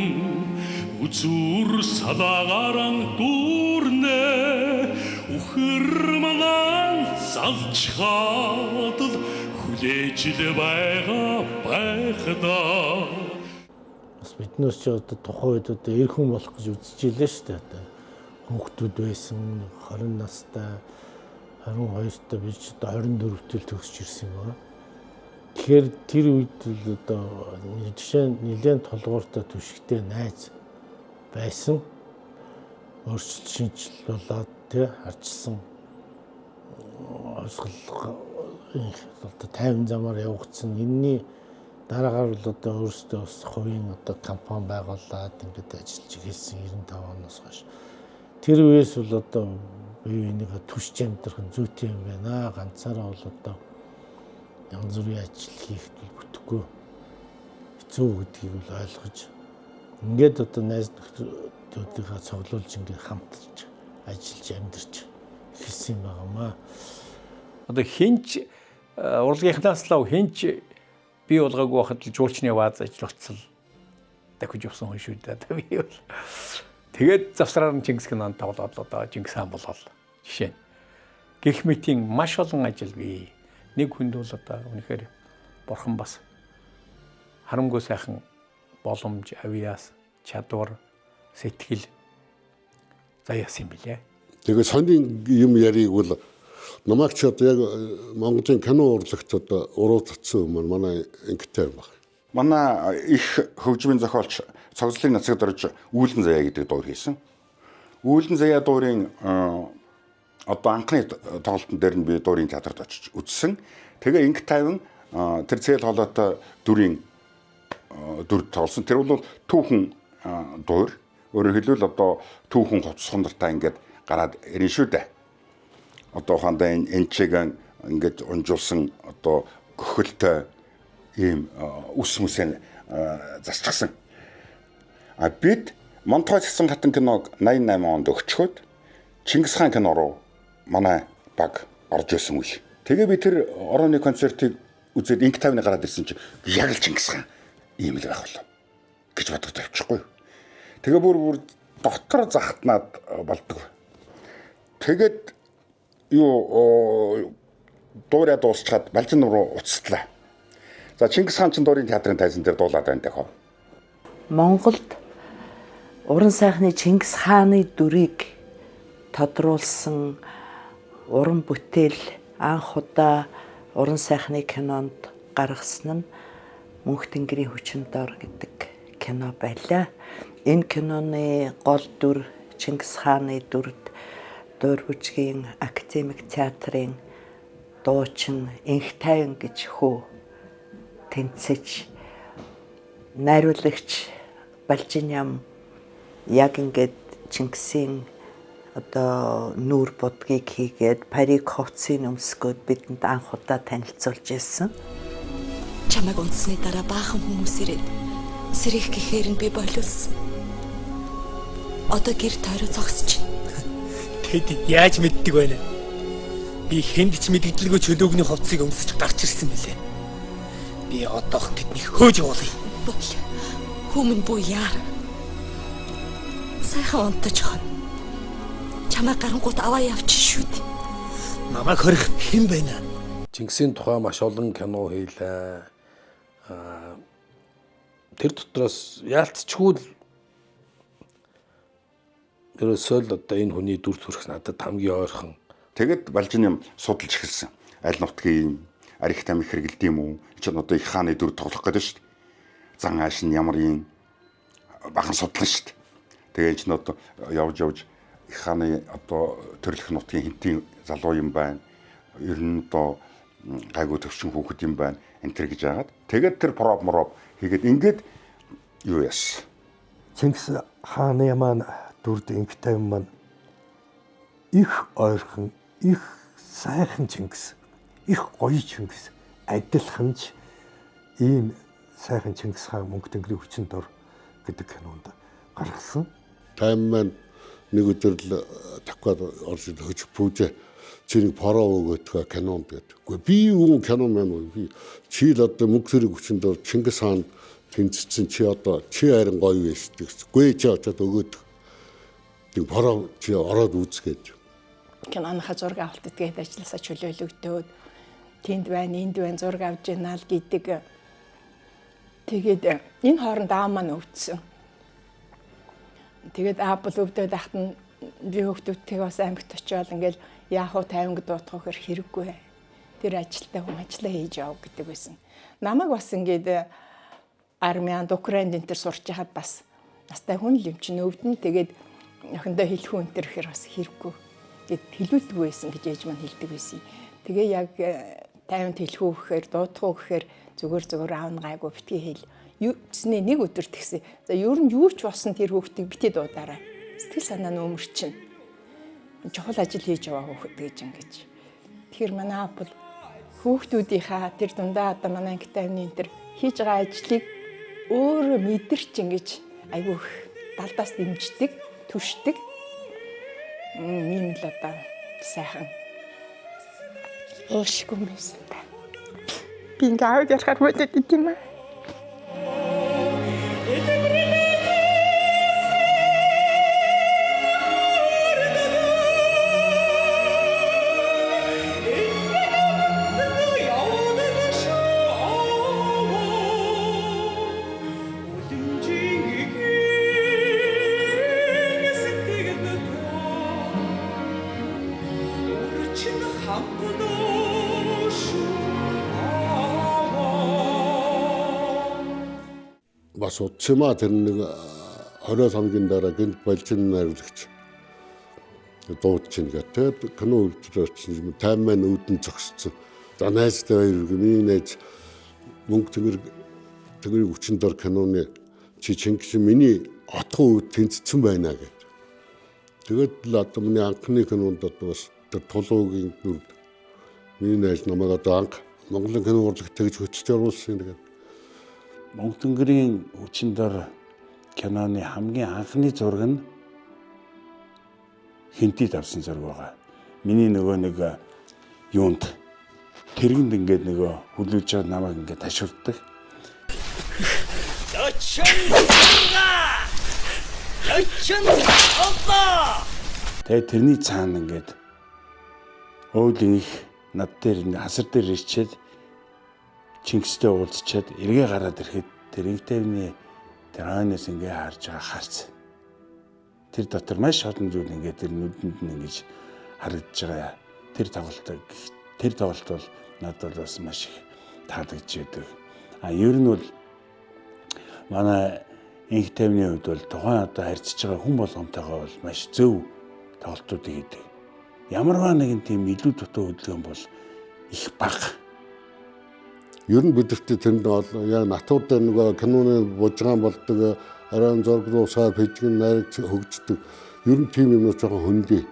үзүр салаагаран гүрнэ үхэр малан залчхадл хүлээж л байгаа байхдаа бас биднээс ч одоо тухайн үед одоо эр хүн болох гэж үзэж илээ шүү дээ. Одоо хүүхдүүд байсан 20 настай 22 та би ч одоо 24-тэл төгсөж ирсэн юм байна. Тэгэхээр тэр үед л одоо жишээ нь нэлээд толгууртай түшигтэй найз байсан. Өөрчлөлт шинжил болоод тий харчсан хувьсгал одоо 50 замаар явагдсан. Энийний дараагаар бол одоо өөрсдөө бас хувийн одоо компани байгуулад ингээд ажиллаж эхэлсэн 95 оноос хойш. Тэр үеэс бол одоо бие биенийгээ түшж амьдрах нь зүйтэй юм байна. Ганцаараа бол одоо янз бүрийн ажил хийхэд бол бүтэхгүй хэцүү гэдгийг бол ойлгож ингээд одоо найз нөхдүүдийнхээ цуглуулж ингээд хамтарч ажиллаж амьдарч эхэлсэн юм байгаамаа. Одоо хинч урлагийнхнаас лав хинч бий болгоогүй байхад л жуулчны ваз ажил болцол дахиж явсан хүн шүү дээ. Би бол тэгээд завсраар нь Чингис хаан тоглоод одоо Чингис хаан болол жишээ нь. Гэх мэтийн маш олон ажил бий. Нэг хүнд бол одоо үнэхээр бурхан бас харамгүй сайхан боломж, авиас, чадвар, сэтгэл заяасан юм билээ. Тэгээ сонин юм яриг бол намайг ч одоо яг Монголын кино урлагт одоо уруу татсан юм манай ангитай юм баг. Манай их хөгжмийн зохиолч цогцлын нацагд орж Үүлэн заяа гэдэг дуур хийсэн. Үүлэн заяа дуурийн одоо анхны тоглолтын дээр нь би дуурийн театрт очиж үзсэн. Тэгээ инг тайван тэр цээл хоолойтой дүрийн дүр тоглосон. Тэр бол түүхэн дуур. Өөрөөр хэлбэл одоо түүхэн хувцас хундартай ингээд гараад ирнэ шүү дээ. Одоо ухаандаа энэ чиг ингээд унжуулсан одоо гөхөлтэй ийм үс мүсээ засчихсан. А бид Монтгой цэцэн хатан киног 88 онд өгчхөөд Чингис хаан кино руу манай баг орж исэн үе. Тэгээ би тэр орооны концертыг үзээд инг тавны гараад ирсэн чинь яг л Чингис хаан ийм л байх болов гэж бодох тавьчихгүй. Тэгээ бүр дотор захтнаад болдог. Тэгээд юу дуурай дуусчаад Балжин руу уцтлаа. За Чингис хаан ч дуурийн театрын тайзан дээр дуулаад байна дэх. Монголд уран сайхны Чингис хааны дүрийг тодруулсан уран бүтээл анх удаа уран сайхны кинонд гаргасан нь Мөнх Тэнгэрийн хүчин дор гэдэг кино байлаа. Энэ киноны гол дүр Чингис хааны дүрд Дуур бүжгийн академик театрын дуучин Инх Тайван гэж хөө тэнцэж найруулагч Балжин ям яг ингээд Чингисийн одоо нүүр будгийг хийгээд парик хувцсыг өмсгөөд бидэнд анх удаа танилцуулж ирсэн. Чамайг унтсны дараа баахан хүмүүс ирээд сэрэх гэхээр нь би болиулсан. Одоо гэр тойроо зогсож байна. Тэд яаж мэддэг вэ? Би хүнд ч мэдгэлгүй чөлөөгний хувцсыг өмсөж гарч ирсэн мөлий. Би одоохон тэднийг хөөж явуулъя. Бол хүмүүн бүү яар. Сайхан унтаж хон. Чамайг гарангуут аваа явчих шүү дээ. Намайг хорих хэн байна? Чингисийн тухай маш олон кино хийлээ. Тэр дотроос яалтчгүй л ерөөсөө л одоо энэ хүний дүр төрх надад хамгийн ойрхон. Тэгэд Балжин юм судалж эхэлсэн. Аль нутгийн юм, Арих тамхи хэрэгэлдэм үү? Чи одоо их хааны дүр тоглох гэдэг шүү дээ. Зан ааш нь ямар юм бахан судлаа шүү дээ. Тэгээ энэ чинь одоо явж явж их хааны одоо төрлөх нутгийн хинтийн залуу юм байна. Ер нь одоо гайгүй төвчин хүүхэд юм байна. Энэ төр гэж яагаад. Тэгээд тэр проб мроб хийгээд ингээд юу яасан. Чингис хааны маань дүрд инх тайван маань их ойрхон, их сайхан Чингис, их гоё Чингис, адилхан ч ийм сайхан Чингис хаан мөнгө тэнгэрийн хүчин дор гэдэг кинонд гаргасан. Тайван маань нэг өдөр л таквар орж хөж пүүжээ чи нэг параа өгөөдгөө кинонд гэдэг. Үгүй би юу кино мэн би чи л одоо мөнгө зэрэг хүчин дор Чингис хаан тэнцсэн чи одоо чи харин гоё байж гэдэг. Үгүй чи очоод өгөөд. Тэг параа чи ороод үз гэж. Киноныхаа зураг авалтад гээд ажилласаа чөлөөлөгдөөд тэнд байна, энд байна, зураг авч яана л гэдэг. Тэгээд энэ хооронд аав маань өвдсөн. Тэгээд аав бол өвдөд ахт нь би хүүхдүүдтэйг бас аймагт очиод ингээл яах вэ 50-г дуутах гэхэр хэрэггүй. Тэр ажилтаа хүн ажиллаа хийж яв гэдэг байсан. Намайг бас ингээд армиянд, Украинд энэ төр сурч яхад бас настай хүн л юм чинь өвдөн. Тэгээд охиндоо хэлэх үү энэ төр гэхэр бас хэрэггүй. Гэт хэлүүлдэггүй байсан гэж ээж маань хэлдэг байсан. Тэгээ яг 50-нд хэлэх үү гэхээр дуудах уу гэхээр зүгээр зүгээр аав нь гайгүй битгий хэл. Юуцны нэг өдөр тэгсэн. За ер нь юу ч болсон тэр хүүхдийг битгий дуудаарай. Сэтгэл санаа нь өмөрчин. Чухал ажил хийж яваа хүүхэд гэж ингэж. Тэгэхээр манай аав бол хүүхдүүдийнхаа тэр дундаа одоо манай анги тайвны энэ төр хийж байгаа ажлыг өөрөө мэдэрч ингэж айгүй их далдаас дэмждэг, түшдэг. Ийм л одоо сайхан уушгүй юм байсан та. Би ингээ аавд ярихаар бодод идэм аа. Бас удчмаа тэр нэг 20 хоногийн дараа гинт болжин найруулагч дуудчихна гэх. Тэгээд кино үлдэж очсон 50 маань үүдэн зогссон. За найзтай баяр хүргэе. Миний найз мөнгө тэнгэрийн хүчин дор киноны чи Чингис миний отхон үүд тэнцсэн байна гэд. Тэгээд л одоо миний анхны кинонд одоо бас тэр тулуугийн дүрд миний найз намайг одоо анх Монголын кино урлагт тэгж хөтөлж оруулсан юм. Мөнгө тэнгэрийн хүчин дор киноны хамгийн анхны зураг нь хинтид авсан зураг байгаа. Миний нөгөө нэг юунд тэргэнд ингээд нөгөө хүлээж аваад намайг ингээд ташуурдаг. 46 47. Тэгээд тэрний цаана ингээд өөлийн их над дээр хасар дээр ирчээд Чингистэй уулзчаад эргээ гараад ирэхэд тэр инх тайвны тэр хойноос ингээ харж байгаа харц. Тэр дотор маш олон зүйл ингээ тэр нүдэнд нь ингэж харагдаж байгаа. Тэр тоглолт бол надад бол бас маш их таалагдж байдаг. А ер нь бол манай инх тайвны хувьд бол тухайн одоо харьцаж байгаа хүн болгонтойгоо бол маш зөв тоглолтуудыг хийдэг. Ямарваа нэгэн тийм илүү дутуу хөдөлгөөн бол их бага. Ер нь бидэрт тэнд бол яг натур дээр нөгөө киноны бужиган болдог, оройн зураг дуусаа пижгэн найраг хөгждөг. Ер нь тийм юмнууд жоохон хөндөй.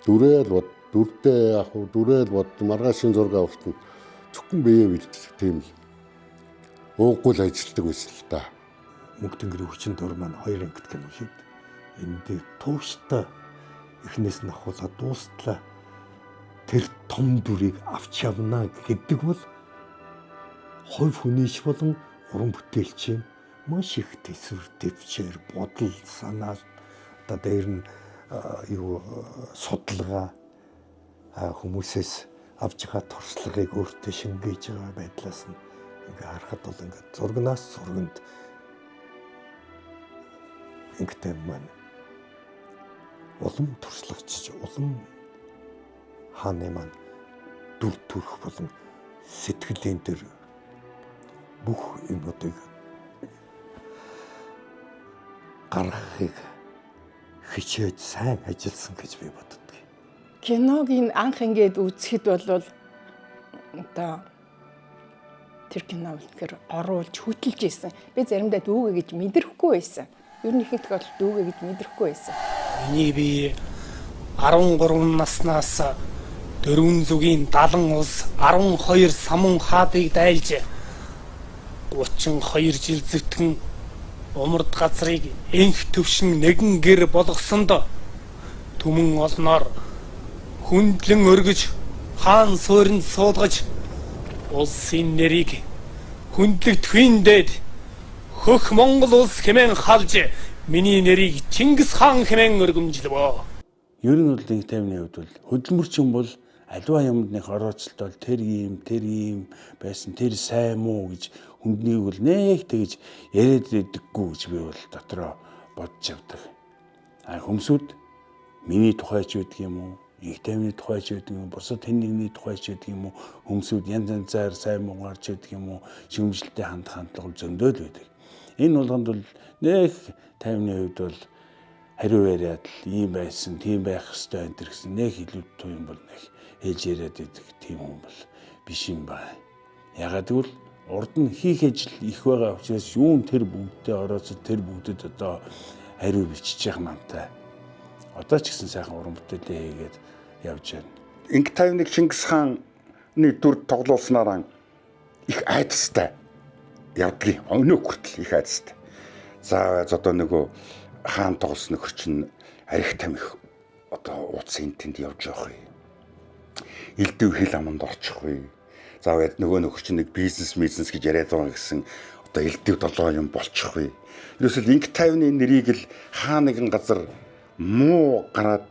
Дүрээл бод, дүрдээ яг уу дүрээл бод, маргаашийн зураг авалт нь зөвхөн бие бэлддэг тийм л. Ууггүй л ажилтдаг байсан л та. Мөнгө тэнгэрийн хүчин дор маань хоёр ангит кино шид. Энэ дээр тууштай эхнээс нь ахуулаад дуустлаа тэр том дүрийг авч явна гэдэг бол хувь хүнийч болон уран бүтээлчийн маш их төсвөр төвчээр бодол санаа одоо дээр нь юу судалгаа хүмүүсээс авч байгаа туршлагыг өөртөө шингээж байгаа байдлаас нь ингээ харахад бол ингээ зургнаас зурганд ингэтэй маань улам туршлагачж улам хааны маань Дүр төрх болон сэтгэлийн тэр бүх юмнуудыг гаргахыг хичээж сайн ажилласан гэж би боддог. Киног энэ анх ингээд үзэхэд бол одоо тэр кино үнэхээр оруулж хөтөлж исэн. Би заримдаа дүүгээ гэж мэдрэхгүй байсан. Ер нь ихэнх тохиолдолд дүүгээ гэж мэдрэхгүй байсан. Миний би 13 наснаас дөрвөн зүгийн 70 улс 12 самун хаадыг дайлж 32 жил зүтгэн умард газрыг энх төвшин нэгэн гэр болгосонд түмэн олноор хүндлэн өргөж хаан суурьнд суулгаж улсын нэрийг хүндлэгдэхүйн дээд хөх Монгол улс хэмээн халж миний нэрийг Чингис хаан хэмээн өргөмжлөвөө. Ер нь бол инх тайвны хувьд бол хөдөлмөрчин бол аливаа юмд нэг орооцолтол тэр ийм байсан, тэр сайн муу гэж хүнднийг бол нэг тэгж яриад байдаггүй гэж би бол дотроо бодож явдаг. А хүмүүсүүд миний тухай ч байдаг юм уу, инх тайвны тухай ч байдаг юм уу, бусад хэн нэгний тухай ч байдаг юм уу, хүмүүсүүд янз янзаар сайн муугаар ч байдаг юм уу, шүүмжлэлтэй хандах хандлага зөндөө л байдаг. Энэ болгонд бол нэг тайвны хувьд бол хариу яриад л ийм байсан, тийм байх ёстой энэ төр гэсэн нэг илүү туу юм бол нэг хэлж яриад байдаг тийм хүн бол биш юм байна. Ягаад гэвэл урд нь хийх ажил их байгаа учраас юун тэр бүгдтэй орооцол тэр бүгдэд одоо хариу бичиж явах намтай. Одоо ч гэсэн сайхан уран бүтээлээ хийгээд явж байна. Инх тайвныг Чингис хааны дүр тоглуулснараа их айдастай явдгийг өнөө хүртэл их айдастай. За одоо нөгөө хаан тоглосон нөхөр чинь арх тамхи одоо ууц энэ тэнд явж явах юм. Элдв хил аманд орчих вэ. За нөгөө нөхөр чинь нэг бизнес гэж яриад байгаа гэсэн одоо элдв долоо юм болчих вэ. Ерөөсөл инх тайвны нэрийг л хаа нэгэн газар муу гараад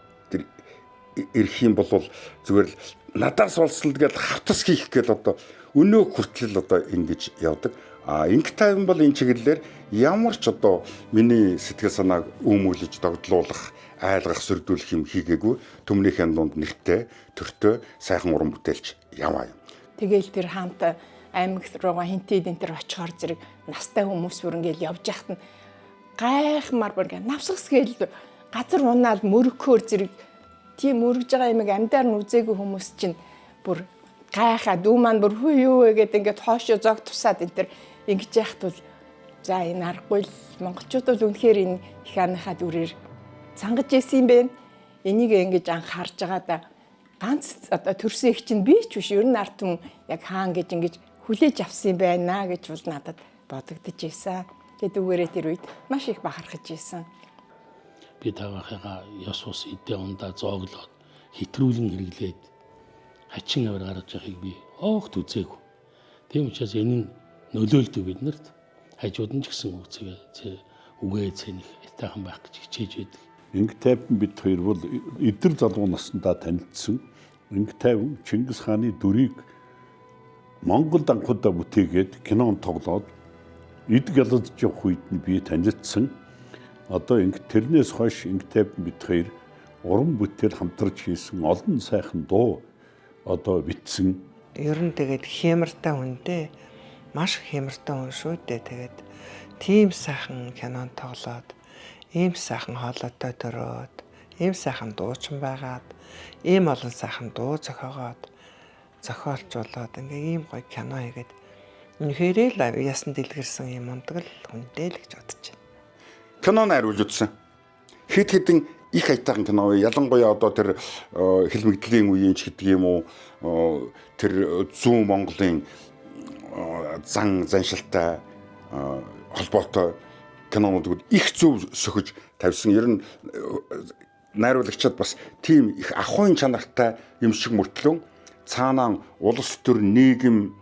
ирэх юм бол зүгээр л надаас болсон л тэгэл хавтас хийх гээл одоо өнөө хүртэл одоо ингэж явдаг. А инх тайван бол энэ чиглэлээр ямар ч одоо миний сэтгэл санааг өмүүлж догдлуулах, айлгах, сөрдүүлэх юм хийгээгүй. Төмнийхэн дунд нэртэй, төртөө сайхан уран бүтээлч яваа юм. Тэгэл тэр хамт аймаг руугаа хинтээд энэ төр очихоор зэрэг настай хүмүүс бүр ингээл явж яхад нь гайхмаар бүр ингээ навсгас гээл газар унаал мөрөгхөөр зэрэг тийм мөрөж байгаа юмыг амьдаар нь үзээгүй хүмүүс чинь бүр гайхаад дүү маань бүр хүү юу вэ гэд ингээд хоошо зог тусаад энэ төр ингэж яхад бол за энэ аргагүй л монголчууд бол үнэхээр энэ их аныхаа дүрээр цангаж исэн юм бэ. Энийг ингэж анх харж байгаа да ганц одоо төрсөн их чинь би ч биш ер нь ард түмэн яг хаан гэж ингэж хүлээж авсан юм байна гэж бол надад бодогдож байсан. Тэгээд үгээрээ тэр үед маш их бахархаж байсан. Би тавахыгаа ёс ус идэ ундаа зооглоод хэтрүүлэн хэрэглээд хачин авир гаргаж явахыг би огт үзээгүй. Тийм учраас энэ нь нөлөөлдөг биднэрт хажууд нь ч гэсэн үгээ цэнэх айтайхан байх гэж хичээж байдаг. Инх тайван бид хоёр бол эдэр залуу наснда танилцсан. Инх тайван Чингис хааны дүрийг Монголд анхудаа бүтээгээд кинонд тоглоод идэг ялгаж явах үед нь би танилцсан. Одоо инх тэрнээс хойш инх тайван бид хоёр уран бүтээл хамтарч хийсэн олон сайхан дуу одоо бичсэн. Ер нь тэгээд хэмэртэй хүн дээ. Маш хэмэртэй хүн шүү дээ. Тэгээд тийм сайхан кинонд тоглоод, ийм сайхан хоолойтой төрөөд, ийм сайхан дуучин байгаад, ийм олон сайхан дуу зохиогоод, зохиолжуулаад ингээ ийм гоё кино хийгээд үнэхээр л ясан дэлгэрсэн юм мундаг л хүнтэй л гэж бодож байна. Кино найруулж үзсэн. Хэд хэдэн их аятайхан кино. Ялангуяа одоо тэр хэлмэгдлийн үеийн ч гэдэг юм уу, тэр зүүн Монголын зан заншилтай холбоотой кинонууд их зөв сөхөж тавьсан. Ер нь найруулагчид бас тийм их ахуйн чанартай юм шиг мөртлөө цаанаа улс төр нийгэм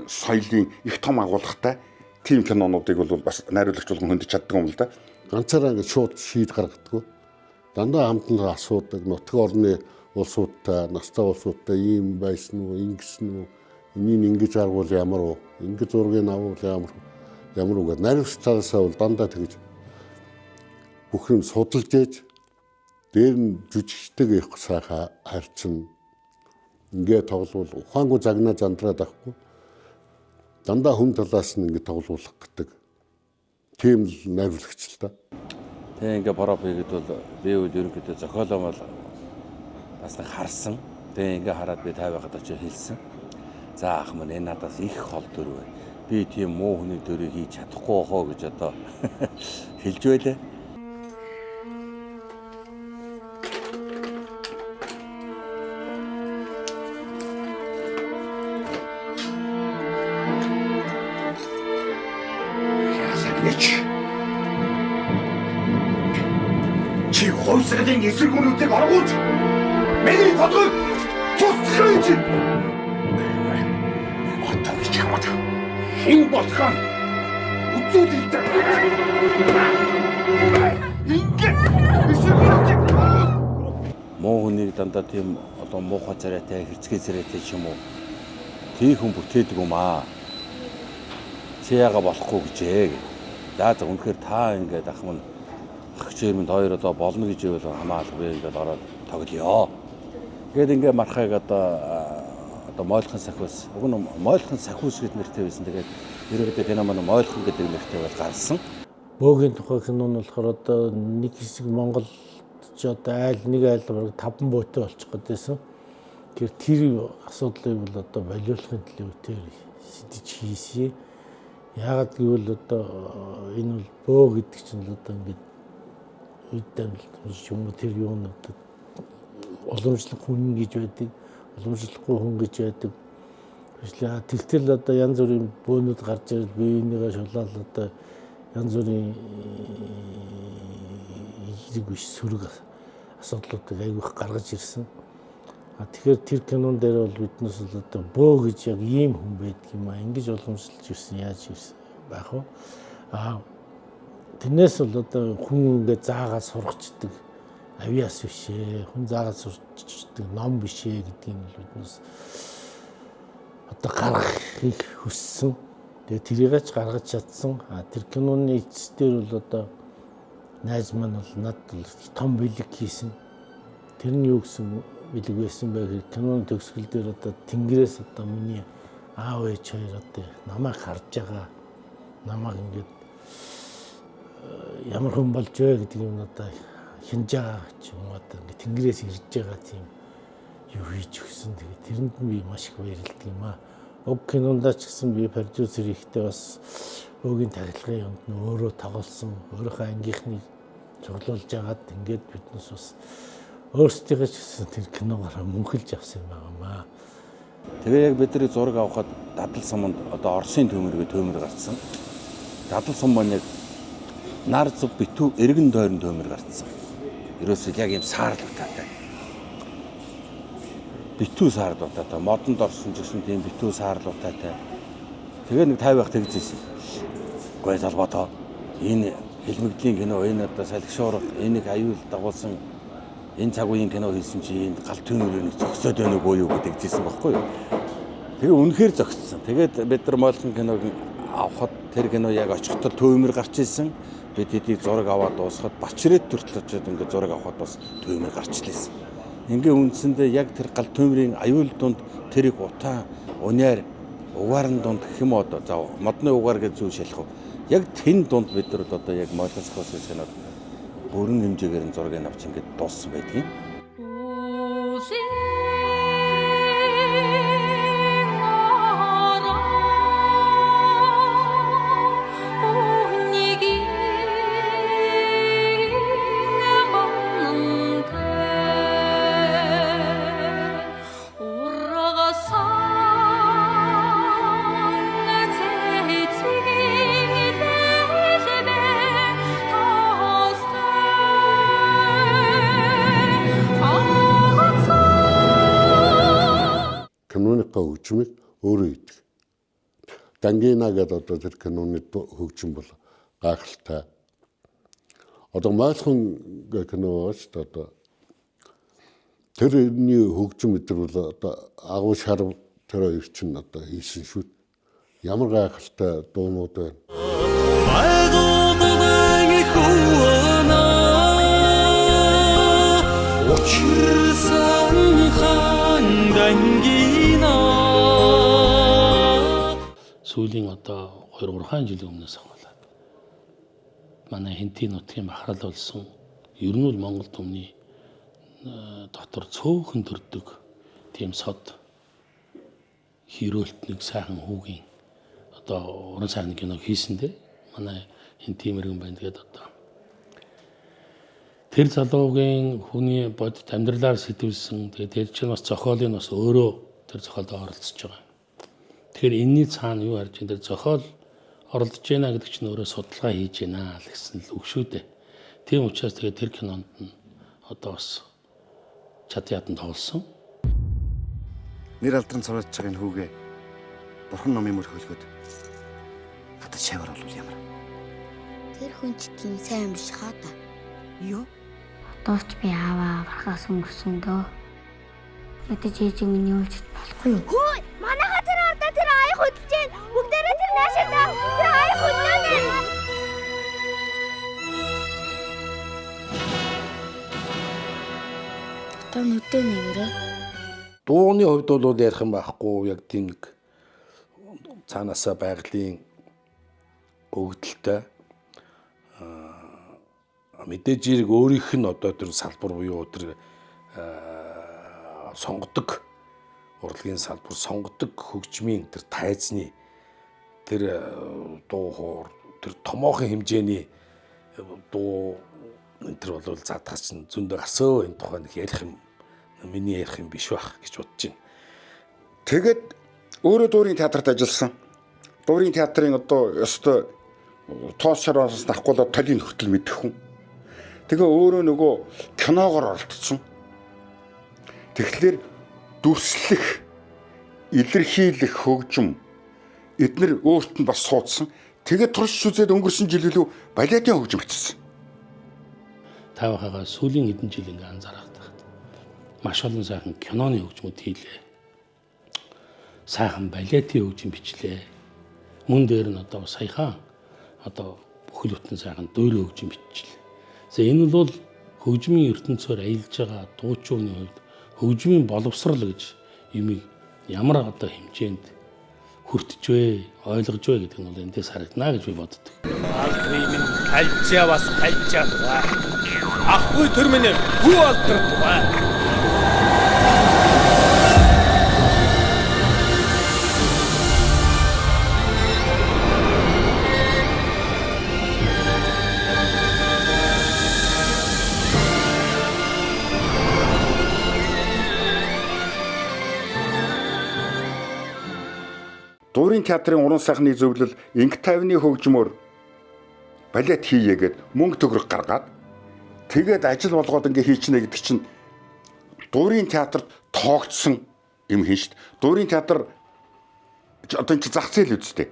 соёлын их том агуулгатай тийм кинонуудыг бол бас найруулагч болгон хөндөж чаддаг юм л да. Ганцаараа ингээд шууд шийд гаргадаг. Дандаа хамтан асуудаг нутаг орны улсуудтай, настай улсуудтай ийм байсан уу, ингэсэн үү, энийг ингэж аргуул ямар уу, ингэж зургийг аввал ямар ямар уу гэдэг найруулагч талаасаа бол дандаа тэгж бүх юм судалж ээж дээр нь жүжигчтэйг их сайхан харьцна. Ингээ тоглол ухаангүй загнаа зандраад авахгүй. Дандаа хүн талаас нь ингээ тоглуулах гэдэг. Тийм л найруулагч л та. Тэгээ ингээ проб хийгээд бол би үл ерөнхийдөө зохиолоо бол бас нэг харсан. Тэгээ ингээ хараад би 50-аад очиж хэлсэн. За ах маань энэ надаас их хол дүр байна. Би тийм муу хүний дүрийг хийж чадахгүй хоо гэж одоо хэлж байлаа. Чи хувьсгалын эсэргүүнүүдийг оргуулж миний толгойг цусцах гэж. Одоо би чамд хэн болох нь үзүүлэлт. Ингээ эсэргүүнүүдийг муу хүнийг дандаа тийм одоо муухай царайтай, хэрцгий царайтай ч юм уу тийм хүн бүтээдэг юм аа. Чи яага болохгүй гэжээ гэв. За за үнэхээр та ингээд ах маань ах чирмэнд хоёр одоо болно гэж ивэл хамаалга би ингээд ороод тоглоё. Тэгээд ингээ мархайг одоо мойлхон сахиус уг нь мойлхон сахиус гэд нэртэй байсан. Тэгээд ерөнхийдөө кино маань мойлхон гэдэг нэртэй бол гарсан. Бөөгийн тухай кино нь болохоор одоо нэг хэсэг Монгол ч одоо айл нэг айл бараг 5 бөөтэй болчих гээд байсан. Тэгэхээр тэр асуудлыг бол одоо болиулахын төлөө тэр сэдэж хийсэн. Яагаад гэвэл одоо энэ бол бөө гэдэг чинь л одоо ингээд үд амьд юм уу тэр юу нь одоо уламжлах хүн гэж байдаг, уламжлахгүй хүн гэж байдаг. Эсвэл тэгтэл одоо янз бүрийн бөөнүүд гарч ирэл биенийгээ шулаал одоо янз бүрийн хэрэг биш сөрөг асуудлуудыг айгүйх гаргаж ирсэн. А тэгэхээр тэр кинон дээр бол биднээс бол одоо бөө гэж яг ийм хүн байдаг юм а ингэж уламжлалж ирсэн яаж ирсэн байх вэ? А тэрнээс бол одоо хүн ингээ заагаад сургачдаг авиас биш ээ, хүн заагаад сурчдаг ном биш ээ гэдгийг бол биднээс одоо гаргахыг хүссэн. Тэгээ тэрийг ч гаргаж чадсан. А тэр киноны эцэс дээр бол одоо найз маань бол надад бол том бэлэг хийсэн. Тэр нь юу гэсэн бэлэг байсан бэ гэхээр киноны төгсгөл дээр одоо тэнгэрээс одоо миний аав ээж хоёр одоо намайг харж байгаа. Намайг ингээд ямар хүн болж вэ гэдэг юм одоо хянж байгаа ч юм уу одоо ингээд тэнгэрээс ирж байгаа тийм юу хийж өгсөн. Тэгээ тэрэнд нь би маш их баярлалдаг юм аа. Уг кинондаа ч гэсэн би продюсер ихтэй бас өөгийн тахилгын юмд нь өөрөө тоглосон, өөрийнхөө ангийнхныг цуглуулж агаад ингээд биднес бас өөрсдийнхээ ч гэсэн тэр киногоор мөнхөлж авсан юм байна. Тэгээ яг бидний зураг авахад дадал суманд одоо Оросын төмөргөө төмөр гарцсан. Дадал сум маань яг нар зүг битүү эргэн тойрон төмөр гарцсан. Ерөөсөө яг юм саарл утаатай. Битүү саарл утаатай. Модонд орсон ч гэсэн тийм битүү саарл утаатай. Тэгээ нэг 50 байх тэгж ирсэн. Гой залбоо энэ хэлмэгдлийн кино, энэ одоо салхи шуурга, энэ их аюул дагуулсан энэ цаг үеийн кино хийсэн чи энэ гал төмөрөө нэг зөксөд байна уу юу гэдэг жисэн байхгүй юу. Тэгээ үнэхээр зөгцсөн. Тэгээд бид нар мойлхон киног авахад тэр кино яг очихдоо төмөр гарч исэн. Бид хэдийг зураг аваад дуусахад Бачрэд төртөл очиод ингээд зураг авахад бас төмөр гарч лээсэн. Ингээ үндсэндээ яг тэр гал төмрийн аюул дунд тэрийг утаа униар угаарн дунд гэх юм одоо за модны угаар гэж зүйл шалах уу. Яг тэн дунд бид нар одоо яг мойлхон сахиус киног бүрэн хэмжээгээр нь зургийг авч ингээд дууссан байдгийг. Киноныхаа хөгжмийг өөрөө хийдэг. Дангина гэдэг одоо тэр киноны хөгжим бол гайхалтай. Одоо мойлхон гэх кино байгаа шүү дээ одоо. Тэрний хөгжим өдр бол одоо агуу шарв тэр хоёр чинь одоо хийсэн шүү. Ямар гайхалтай дуунууд байна. Учирсан хан дангийн Сүүлийн одоо 2 3 жилийн өмнөөс ахуулаад манай Хэнтийн нутгийн бахархал болсон ер нь бол Монгол түмний дотор цөөхөн төрдөг тийм сод хөрөөлт нэг сайхан хүүгийн одоо уран сайхны кино хийсэн дээ. Манай Хэнтийн мэрэгэн байна. Тэгээд одоо тэр залуугийн хүний бодит амьдралаар сэтвэлсэн. Тэгээд тэр чинь бас зохиолын бас өөрөө тэр зохиолд оролцож байгаа. Тэгэхээр энэний цаана юу харж байна? Тэр зохиол оролдож байна гэдэг чинь өөрөө судалгаа хийж байна л гэсэн л үг шүү дээ. Тийм учраас тэгээд тэр кинонд нь одоо бас чад ядан тоглосон. Нэр алдран цорож байгаа энэ хүүгээ бурхан номын мөр хөлгöd надад шавар болвол ямар. Тэр хүн ч тийм сайн биш хаа та. Юу? Одоо ч би ааваа аврахаас өнгөрсөн дөө. Ядаж ээжийг миний үйлчд болохгүй юу? Хөөе, манайха тэр ардаа тэр аяг хөдөлж гин. Бүгдээрээ тэр наашаа тэр аяг хөдлөөнэ. Одоо нүдээ нэгэрээ. Дууны хувьд бол ярих юм байхгүй, яг тийм нэг цаанаасаа байгалийн өгдөлтэй мэдээж зэрэг өөрийнх нь одоо тэр салбар буюу тэр сонгодог урлагийн салбар сонгодог хөгжмийн тэр тайзны тэр дуу хоор тэр томоохон хэмжээний дуу энэ төр бол задгаас чинь зөндөө гарсөө энэ тухай нэг ярих юм миний ярих юм биш байх гэж бодож байна. Тэгээд өөрөө дуурын театрт ажилласан. Дуурын театрын одоо ёстой тоос шараас авахгүй толийн хүртэл мэдэх хүн. Тэгээ өөрөө нөгөө киногоор оролцсон. Тэгэхээр дүрслэх, илэрхийлэх хөгжим эднэр өөрт нь бас суудсан. Тэгээд турш үзээд өнгөрсөн жил илүү балетын хөгжим бичсэн. 50-аа сүүлийн хэдэн жил ингээ анзаарах тахад маш олон сайхан киноны хөгжмүүд хийлээ. Сайхан балетын хөгжим бичлээ. Мөн дээр нь одоо саяхан одоо бүхэл бүтэн сайхан дүүрийн хөгжим бичлээ. За энэ бол хөгжмийн ертөнцөөр аялж байгаа дуучууны хувьд хөгжмийн боловсрал гэж юмыг ямар одоо хэмжээнд хүртэж вэ, ойлгож вэ гэдэг нь бол эндээс харагдана гэж би боддог. Алдрын минь альжаа бас альжаа дугаа. Ахгүй төр минь хүү алдар дугаа. Дуурын театрын уран сайхны зөвлөл инг тайвны хөгжмөөр балет хийе гэд мөнгө төгрөг гаргаад тэгээд ажил болгоод ингээ хийчнэ гэдэг чинь дуурын театрт тоогдсон юм хийн шít. Дуурын театр одоо энэ чи зах зээл үсттэй.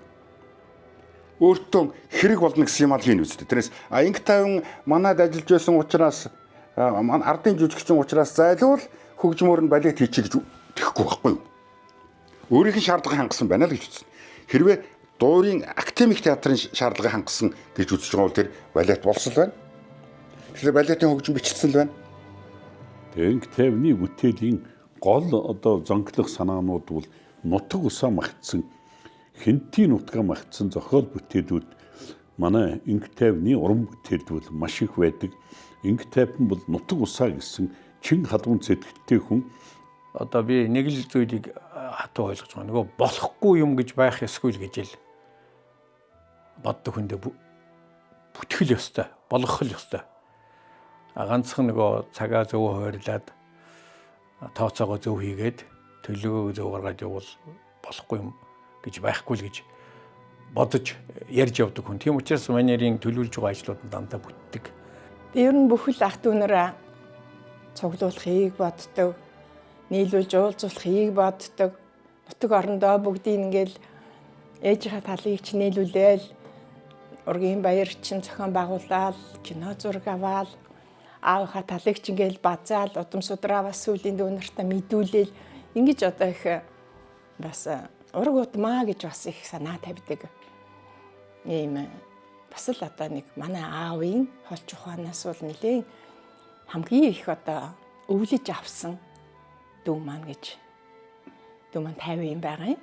Өөртөө хэрэг болно гэсэн юм ал хийн үсттэй. Тэрнээс инг тайван манад ажиллаж байсан учраас ардын жүжигчин учраас зайлуул хөгжмөөр нь балет хийчих гэж тэхгүй байхгүй юу? Өөрийнх нь шаардлагыг хангасан байна л гэж үзсэн. Хэрвээ дуурын академик театрын шаардлагыг хангасан гэж үзэж байгаа бол тэр балет болсон л байна. Тэгэхээр балетын хөгжим бичсэн л байна. Тэг тайвны бүтээлийн гол одоо зонглох санаанууд бол нутаг усаа магтсан, хэнтийн нутгаа магтсан зохиол бүтээлүүд манай инг тайвны уран бүтээлд бол маш их байдаг. Инг тайван бол нутаг усаа гэсэн чин халуун сэтгэлтэй хүн. Одоо би нэг л зүйлийг хатуу ойлгож байгаа. Нөгөө болохгүй юм гэж байх ёсгүй л гэж л боддог хүндээ бүтгэл ёстой, болгох л ёстой. А ганцхан нөгөө цагаа зөв хойрлаад тооцоогоо зөв хийгээд төлөвөө зөв гаргаад явбал болохгүй юм гэж байхгүй л гэж бодож ярьж явдаг хүн. Тийм учраас манерийн төлөвлөж байгаа ажлууд нь дандаа бүтдэг. Би ер нь бүхэл ах дүүнэрээ цуглуулахыг боддог, нийлүүлж уулзуулахыг боддог. Нутаг орондоо бүгдийг ингээл ээжийнхээ талыг ч нийлүүлээл, ургийн баяр чин зохион байгуулаад, кино зураг аваал, аавынхаа талыг ч ингээл базаал, удам судраа бас сүүлийн дүү нартаа мэдүүлээл ингэж одоо их бас ураг удмаа гэж бас их санаа тавьдаг. Ийм бас л одоо нэг манай аавын холч ухаанаас бол нэлээд хамгийн их одоо өвлөж авсан дүү маань гэж дүү маань 50 юм байгаа юм.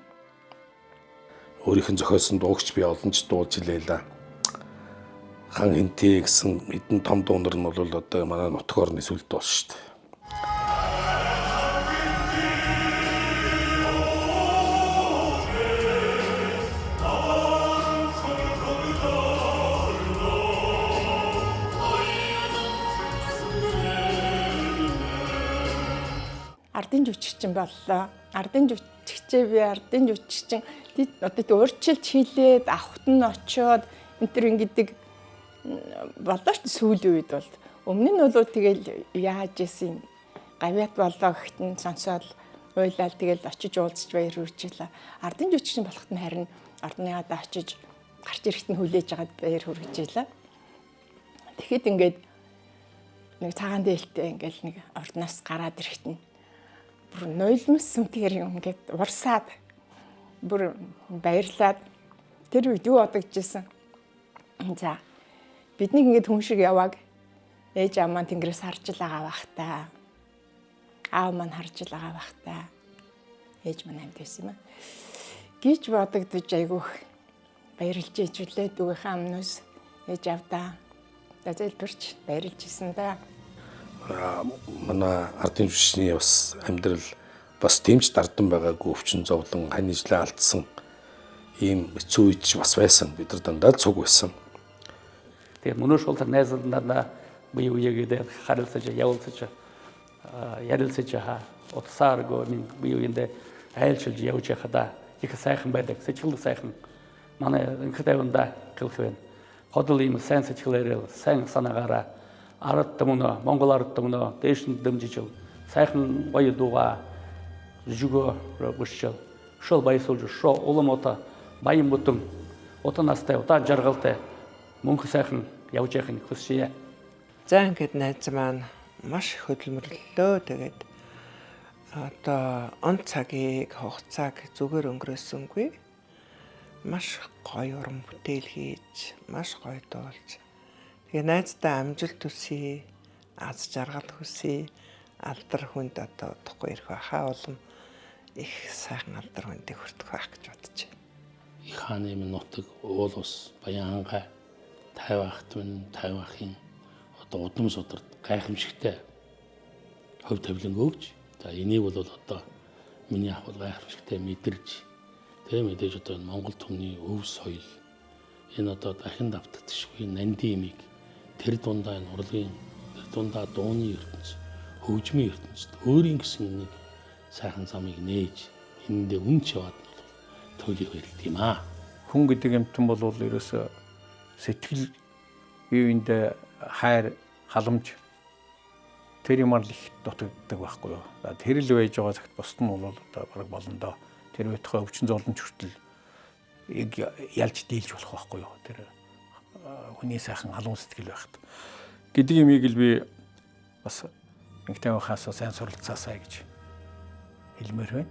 Өөрийнх нь зохиосон дуугч би олон ч дуулж илээлээ. Хан хинтээ гэсэн хэдэн том дуунар нь бол одоо манай нутаг орны сүлд дуус шүү дээ. Ардын жүжигчин боллоо. Ардын жүжигчээ би ардын жүжигчин одоо урьдчилж хийлээд авахт нь очиод энэ төр ингэдэг боллоо шүү сүүлийн үед бол. Өмнө нь бол тэгэл яаж исэн гавьяат боллоо гэхэд нь сонсоод уйлал тэгэл очиж уулзч баяр хүрчээлээ. Ардын жүжигчин болоход нь харин ордны гадаа очиж гарч ирэхэд нь хүлээж агаад баяр хүргэжээлээ. Тэгэхэд ингээд нэг цагаан дээлтэй ингээл нэг ордноос гараад ирэхэд нь бүр нойлмос сүнтгэр юм ингээд урсаад бүр баярлаад тэр үед юу бодогдчихсэн. За биднийг ингээд хүн шиг явааг ээж аав маань тэнгэрээс харж л байгаа бах та. Аав маань харж л байгаа бах та. Ээж маань амьд байсан юм аа. Гэж бодогдож айгүйх баярлж ижүүлээ дүүгийнхээ амнаас ээж аавдаа. За зэлбэрч баярлж исэн да. Манай ардын жүжигчний бас амьдрал бас тэмч дардан байгаагүй өвчин зовлон хань ижлээ алдсан ийм хэцүү үед ч бас байсан. Бид нар дандаа цуг байсан. Тэгээд мөнөө шултар найзалдаа бие үегээд харилцаж явуулцаж ярилцаж утсааргүй минь бие үеэндээ айлчилж явж байхадаа их сайхан байдаг. Сэтгэл сайхан. Манай инх тавиндаа хэлэх байна. Ходол ийм сайн сэтгэлээр сайн санаагаараа ард түмнөө Монгол ард түмнөө дээш нь дэмжиж сайхан гоё дууга жүгөө гүшчил шол баясуулж шо улам ота баян бүтэн ута настай удаан жаргалтай мөнх сайхан явж яхин хүсье. За ингээд найз маань маш их хөдөлмөрлөлөө. Тэгээд одоо он цагийг хугацааг зүгээр өнгөрөөсөнгүй. Маш гоё уран бүтээл хийж, маш гоё дуулж. Тэгээ найздаа амжилт хүсье, аз жаргал хүсье. Алдар хүнд одоо удахгүй ирэх байхаа улам их сайхан алдар хүндийг хүртэх байх гэж бодож байна. Их хааны минь нутаг уул ус Баян хангай 50 ахт минь 50 ахын одоо удам сударт гайхамшигтай хувь тавилан өгч за энийг бол одоо миний ах бол гайхамшигтай мэдэрч тэгээ мэдээж одоо энэ Монгол түмний өв соёл энэ одоо дахин давтагдшгүй нандин имийг тэр дундаа энэ урлагийн тэр дундаа дууны ертөнц хөгжмийн ертөнцид өөрийн гэсэн нэг сайхан замыг нээж энэндээ үнч яваад нь бол төлийг барилд юм аа. Хүн гэдэг юмтан бол ерөөсөө сэтгэл бие биендээ хайр, халамж тэр юмар л их дутагддаг байхгүй юу. За тэр л байж байгаа цагт бусд нь бол одоо бараг болондоо тэр байтугай өвчин зовлон хүртэл ялж дийлж болох байхгүй юу. Тэр хүний сайхан халуун сэтгэл байхад гэдэг юмыг л би бас Инхтайван хаасаа сайн суралцаасай гэж хэлмээр байна.